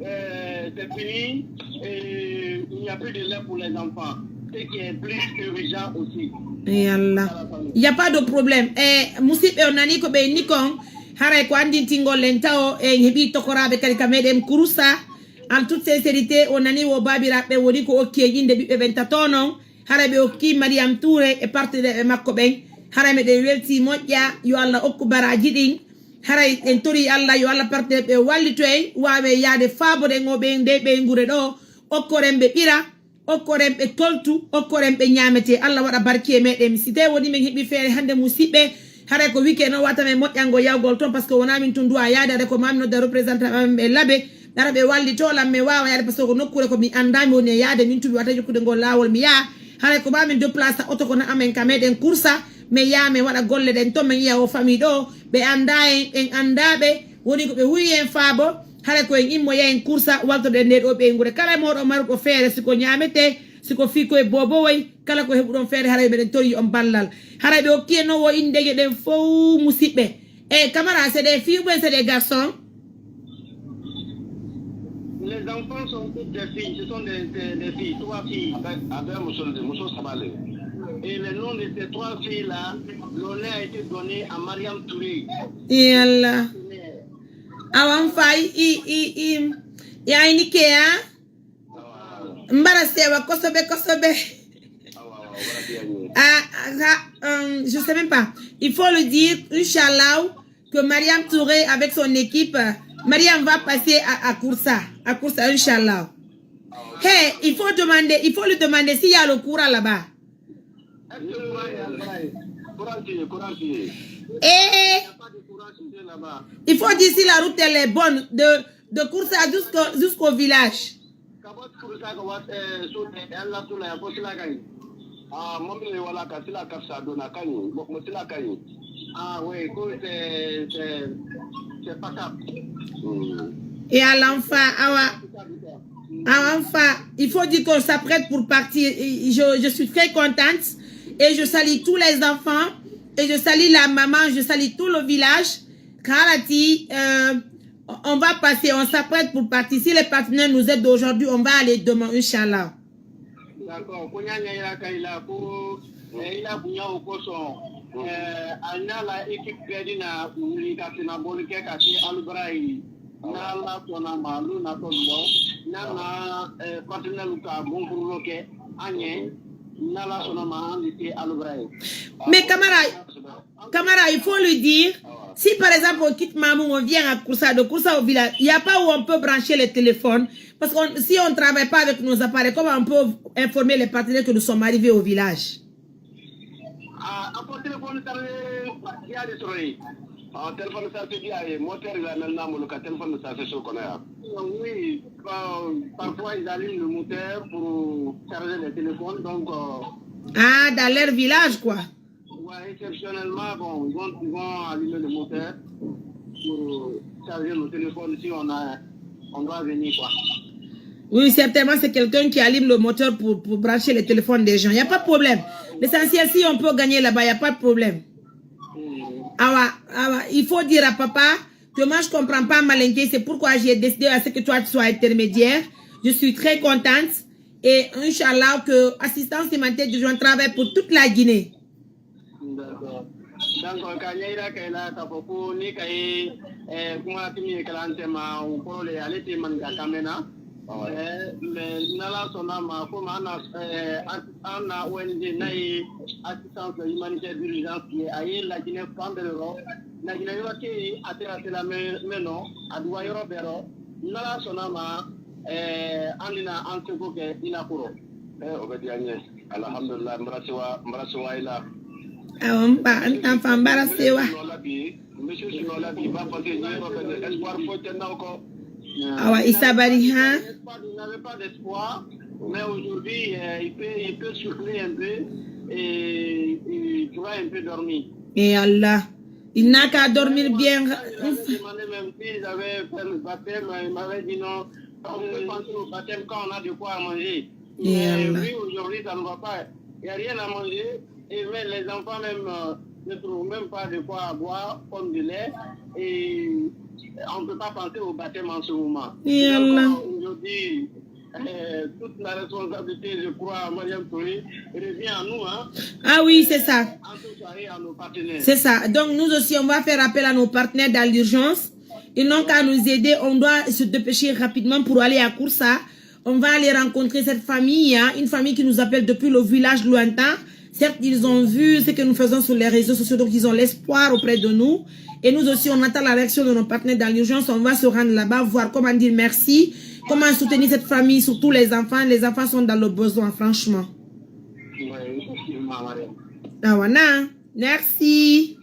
euh, c'est fini. Et il n'y a plus de lait pour les enfants. Ce qui est plus urgent aussi. Eh Allah. Il n'y a pas de problème. Eh, musidɓe, on nani ko ɓe inni kon. Haray ko andintingol en tawo en heɓi tokoraɓe kadi ka meɗen kursa. En toute sincérité, on nani wo babiraɓe woni ko okki en inde ɓiɓɓe ɓen tato non. Haray ɓe okki Mariam Touré e partenaire ɓe makko ɓen. Haray meɗen welti moƴƴa. Yo Allah okku baraji ɗin. Haray en tori Allah, yo Allah partenaire ɓe wallito en, wawe yaade faabo ɗen o ɓen nde ɓeynguure ɗo. Okkoren ɓe ɓira, okkoren ɓe toltu, okkoren ɓe ñaamete. Allah waɗa barki e meɗen. Si tawi woni min heɓi feere hannde, musiɓɓe, haray ko weekend o wata men moƴƴango yawgol toon, parce que wona min tun duwa yaade, haray ko mamin nodda représentant amen ɓe laabe, ɗara ɓe wallito lan, mi wawa yaade, parce que ko nokkure ko mi annda, mi woni e yaade, min tun mi wata jokkude ngol laawol mi yaha. Haray ko mamin déplace oto ko na amen ka meɗen kursa, mi yaha mi waɗa golle ɗen toon, mi yiya o famille ɗo, ɓe annda en, en annda ɓe, woni ko ɓe huyi en faabo. Haray ko en immoya en kursa, waltoɗen nde ɗo ɓeynguure. Kala e moɗon maruɗo feere, si ko ñaamete, si ko fii koye bobowoy, kala ko heɓuɗon feere, haray meɗen tori on ballal. Haray ɓe okki en non wo indeje ɗen fow, musiɓɓe. E Camara, c'est des filles ou bien c'est des garçons? Les enfants sont toutes des filles, ce sont des, des, des filles, trois filles. Avec, avec muso, muso saba le. Et le nom de ces trois filles-là, le nom a été donné à Mariam Touré. Yalla. Awa, mfa, i, i, i, i, ya ini ke, hein? Mbara sewa, kosobe, kosobe. Ah, ah, ah, euh, je sais même pas. Il faut le dire, Inch'Allah, que Mariam Touré avec son équipe, euh, Mariam va passer à, à Kursa. À Kursa, Inch'Allah. Hey, il faut demander, il faut lui demander s'il y a le courant là-bas. Courant, courant, courant. Et il faut dire si la route elle est bonne de, de Kursa jusqu'au, jusqu'au village. Kabot Kursa ka wat, eh, su, eh, Allah tula ya ko sila kai. Ah, mami wala ka sila ka sa dona kai. Mo, mo sila kai. Ah, oui, ko c'est, c'est, c'est pas ça. Et à l'enfant, awa, awa, enfin, il faut dire qu'on s'apprête pour partir. Et je, je suis très contente et je salue tous les enfants et je salue la maman, je salue tout le village. Karati, euh, on va passer, on s'apprête pour partir. Si les partenaires nous aident aujourd'hui, on va aller demain, Inch'Allah. D'accord. Ko ñaña ila kayla ko, eh, ila buña o koso. Eh, a nala équipe bɛɛ dina wuli ka tɛmɛ boli kɛ ka se Alubra ye. N'Ala sɔnna ma, olu natɔ dɔrɔn, n'an na, eh, partenaire ka bon kɛ an ye. N'Ala sɔnna ma, an bɛ se Alubra ye. Mais Camara, Camara, il faut lui dire, si par exemple on quitte Mamou, on vient à Kursa, de Kursa au village, il n'y a pas où on peut brancher les téléphones. Parce que si on ne travaille pas avec nos appareils, comment on peut informer les partenaires que nous sommes arrivés au village? Ah, a ko téléphone chargé ya de sɔrɔ yen. Ah, téléphone chargé bi a ye, moteur la maintenant mo ka téléphone chargé so kono ya. Oui, euh, parfois ils allument le moteur pour charger les téléphones, donc, euh, Ah, dans leur village, quoi. Ouais, exceptionnellement, bon, ils vont, ils vont allumer le moteur pour charger le téléphone si on a, on doit venir, quoi. Oui, certainement, c'est quelqu'un qui allume le moteur pour, pour brancher le téléphone des gens. Il n'y a pas de problème. L'essentiel, si on peut gagner là-bas, il n'y a pas de problème. Hmm. Awa, awa, il faut dire à papa que moi, je ne comprends pas Malinké. C'est pourquoi j'ai décidé à ce que toi, tu sois intermédiaire. Je suis très contente. Et Inch'Allah, que Assistance Humanitaire du Joint travaille pour toute la Guinée. D'accord. Donc, ka ɲɛyira kɛ la k'a fɔ ko ni ka ye, eh, kuma timi ye kalan tɛ ma, o kɔrɔ le, ale tɛ maninka kan mɛn na. Eh, mais n'Ala sɔnna ma, comme an na, eh, an, an na O N G n'a ye assistance humanitaire d'urgence ye, a ye Laginɛ fan bɛɛ yɔrɔ, Laginɛ yɔrɔ tɛ yen, a tɛ ka se la, mais, mais non, a duba yɔrɔ bɛɛ yɔrɔ. N'Ala sɔnna ma, eh, an bɛna an seko kɛ i n'a kɔrɔ. Eh, o bɛ diya n ye. Alhamdulillah, n bara sewa, n bara sewa i la. Awɔ, n ba, n tanfa, n bara sewa. Nɔ la bi, Monsieur Sinola qui va passer, je vais pas faire de espoir, faut tenir encore. Awa, il savait rien. Il n'avait pas d'espoir, mais aujourd'hui, euh, il peut, il peut souffler un peu et il pourra un peu dormir. Et Allah, il n'a qu'à dormir bien. Moi, il m'avait demandé même s'il avait fait le baptême, il m'avait dit non, on peut penser au baptême quand on a de quoi à manger. Mais oui, aujourd'hui, ça ne va pas. Il n'y a rien à manger. Et même les enfants même euh, ne trouvent même pas de quoi boire comme du lait. Et on ne peut pas penser au baptême en ce moment. Et donc, Allah. Aujourd'hui, euh, toute la responsabilité, je crois, Mariam Touré, revient à nous. Hein. Ah oui, c'est ça. En tout cas, et à nos partenaires. C'est ça. Donc, nous aussi, on va faire appel à nos partenaires dans l'urgence. Ils n'ont qu'à nous aider. On doit se dépêcher rapidement pour aller à Koursa. On va aller rencontrer cette famille, hein, une famille qui nous appelle depuis le village lointain. Certes, ils ont vu ce que nous faisons sur les réseaux sociaux, donc ils ont l'espoir auprès de nous. Et nous aussi, on attend la réaction de nos partenaires dans l'urgence. On va se rendre là-bas, voir comment dire merci, comment soutenir cette famille, surtout les enfants. Les enfants sont dans le besoin, franchement. Ah, voilà. Merci.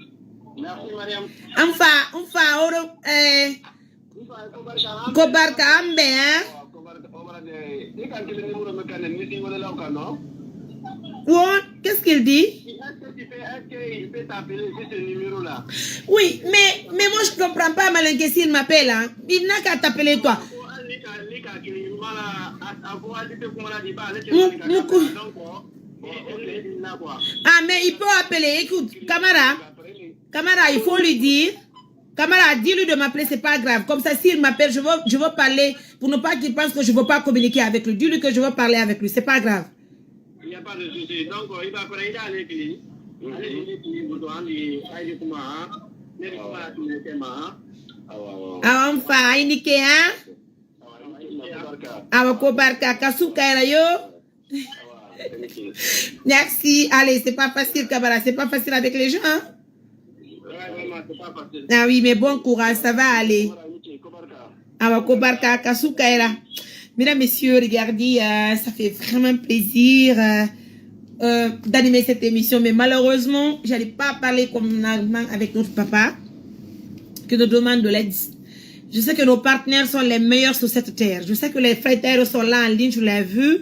Merci, Mariam. Enfin, enfin, oro, eh, Ko barka am ɓe, hein? Bon, qu'est-ce qu'il dit? Oui, mais, mais moi je comprends pas, Malinké, s'il m'appelle, hein. Il n'a qu'à t'appeler toi. Mu- muku- Ah, mais il peut appeler. Écoute, Camara, Camara, il faut lui dire. Camara, dis-lui de m'appeler, c'est pas grave. Comme ça, s'il m'appelle, je veux, je veux parler. Pour ne pas qu'il pense que je veux pas communiquer avec lui. Dis-lui que je veux parler avec lui, c'est pas grave. Il n'y a pas de souci. Donc, il va prendre, il a les clés. Allez, il est libre, donc, il a les clés, hein. Mais il faut arrêter le thème, hein. Awa, enfin, a yinike, hein? Awa, ko barka, ka suka era yo. Merci. Allez, c'est pas facile, Camara. C'est pas facile avec les gens, hein? Ah oui, mais bon courage, ça va aller. Awa, ko barka, ka suka era. Mesdames, messieurs, regardez, euh, ça fait vraiment plaisir, euh, euh, d'animer cette émission, mais malheureusement, j'allais pas parler comme normalement avec notre papa, qui nous demande de l'aide. Je sais que nos partenaires sont les meilleurs sur cette terre. Je sais que les frères sont là en ligne, je l'ai vu.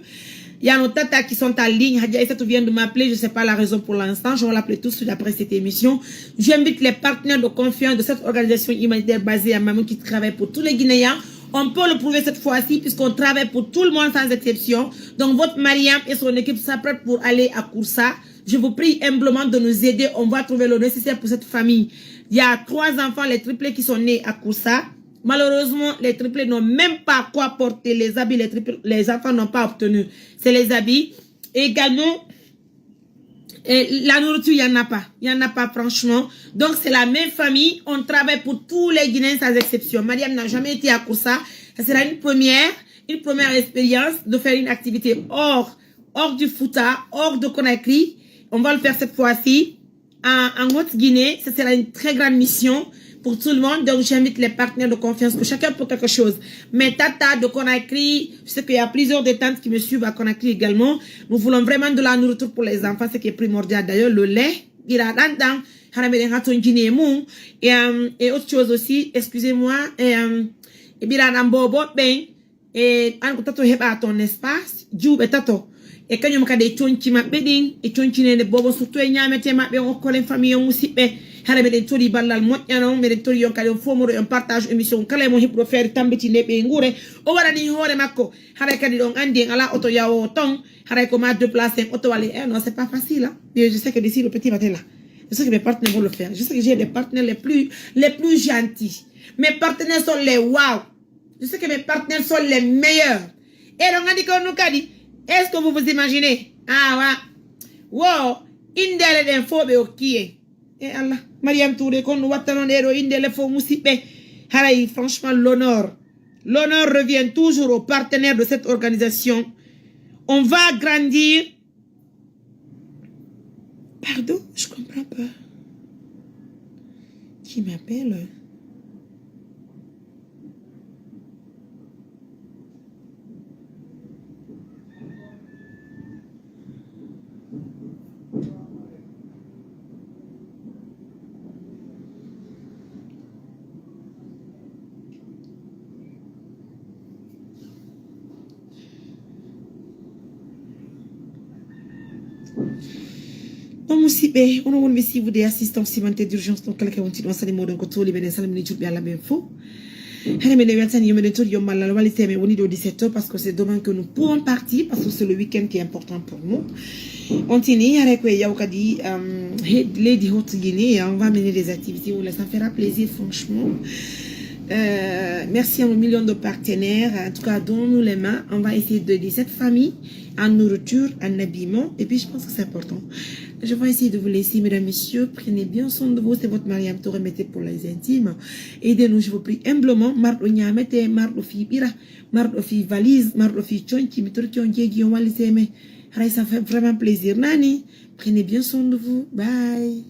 Il y a nos tatas qui sont en ligne. Hadja Aïssatou vient de m'appeler, je sais pas la raison pour l'instant. Je vais l'appeler tout de suite après cette émission. J'invite les partenaires de confiance de cette organisation humanitaire basée à Mamou qui travaille pour tous les Guinéens. On peut le prouver cette fois-ci puisqu'on travaille pour tout le monde sans exception. Donc votre Mariam et son équipe s'apprêtent pour aller à Koursa. Je vous prie humblement de nous aider. On va trouver le nécessaire pour cette famille. Il y a trois enfants, les triplés qui sont nés à Koursa. Malheureusement, les triplés n'ont même pas quoi porter. Les habits, les triplés, les enfants n'ont pas obtenu. C'est les habits. Et également, et la nourriture, il n'y en a pas. Il n'y en a pas, franchement. Donc, c'est la même famille. On travaille pour tous les Guinéens sans exception. Mariam n'a jamais été à Koursa. Ça sera une première, une première expérience de faire une activité hors, hors du Fouta, hors de Conakry. On va le faire cette fois-ci en, en Haute-Guinée. Ce sera une très grande mission pour tout le monde. Donc, j'invite les partenaires de confiance que chacun pour quelque chose. Mais Tata de Conakry, je sais qu'il y a plusieurs des tantes qui me suivent à Conakry également. Nous voulons vraiment de la nourriture pour les enfants, ce qui est primordial d'ailleurs, le lait. Ira dan dan, hara meɗen haton jine mum. Et, euh, et autre chose aussi, excusez-moi, et, euh, et bira dan bobo ben, e an ko tato heɓa toon, n'est-ce pas? Juuɓe tato. E kañum kadi e coñci maɓɓe ɗin, e coñcineede boobo, surtout e ñaamete maɓɓe, on okkolen famille on musidɓe. Hara meɗen tori ballal moƴƴa non, meɗen tori on kadi on fof moro on partage émission on. Kala e mon heɓuɗo feere tambitinde ɓe nguure, o waɗani hoore makko. Haray kadi ɗon anndi en alaa oto yawo toon, haray ko ma déplacé en oto walla, eh non, c'est pas facile, hein. Mais je sais que d'ici le petit matin là, je sais que mes partenaires vont le faire. Je sais que j'ai des partenaires les plus, les plus gentils. Mes partenaires sont les wow. Je sais que mes partenaires sont les meilleurs. Eɗon anndi ko nu kadi. Est-ce que vous vous imaginez? Ah, wa. Wo, indeele ɗen fof ɓe okki en. E Allah, Mariam Touré, kon ɗum watta noon ɗee ɗoo indeele fof, musidɓe. Haray, franchement, l'honneur. L'honneur revient toujours aux partenaires de cette organisation. On va grandir. Pardon, je comprends pas. Qui m'appelle? On musidɓe, onon wonɓe suivre des assistances humanitaires d'urgence, donc kala ke wonti ɗon sali moɗon ko toli meɗen salmini julɓe Allah ɓen fof. Hene meɗen weltani yo meɗen tori yo malla walliteme woni ɗo dix-sept heures parce que c'est demain que nous pouvons partir parce que c'est le week-end qui est important pour nous. On tini hare koye yaw kadi, euh, he- leydi hottugini, on va mener des activités où ça fera plaisir franchement. Euh, merci à nos millions de partenaires. En tout cas, donnons-nous les mains. On va essayer d'aider cette famille en nourriture, en habillement. Et puis, je pense que c'est important. Je vais essayer de vous laisser, mesdames, messieurs. Prenez bien soin de vous. C'est votre Mariam Touré, mettez pour les intimes. Aidez-nous, je vous prie humblement. Marɗo ñamete, marɗo fiɓira, marɗo fi valise, marɗo fi conci, mi torki on jeegi on walliteme. Haray ça fait vraiment plaisir. Nani, prenez bien soin de vous. Bye.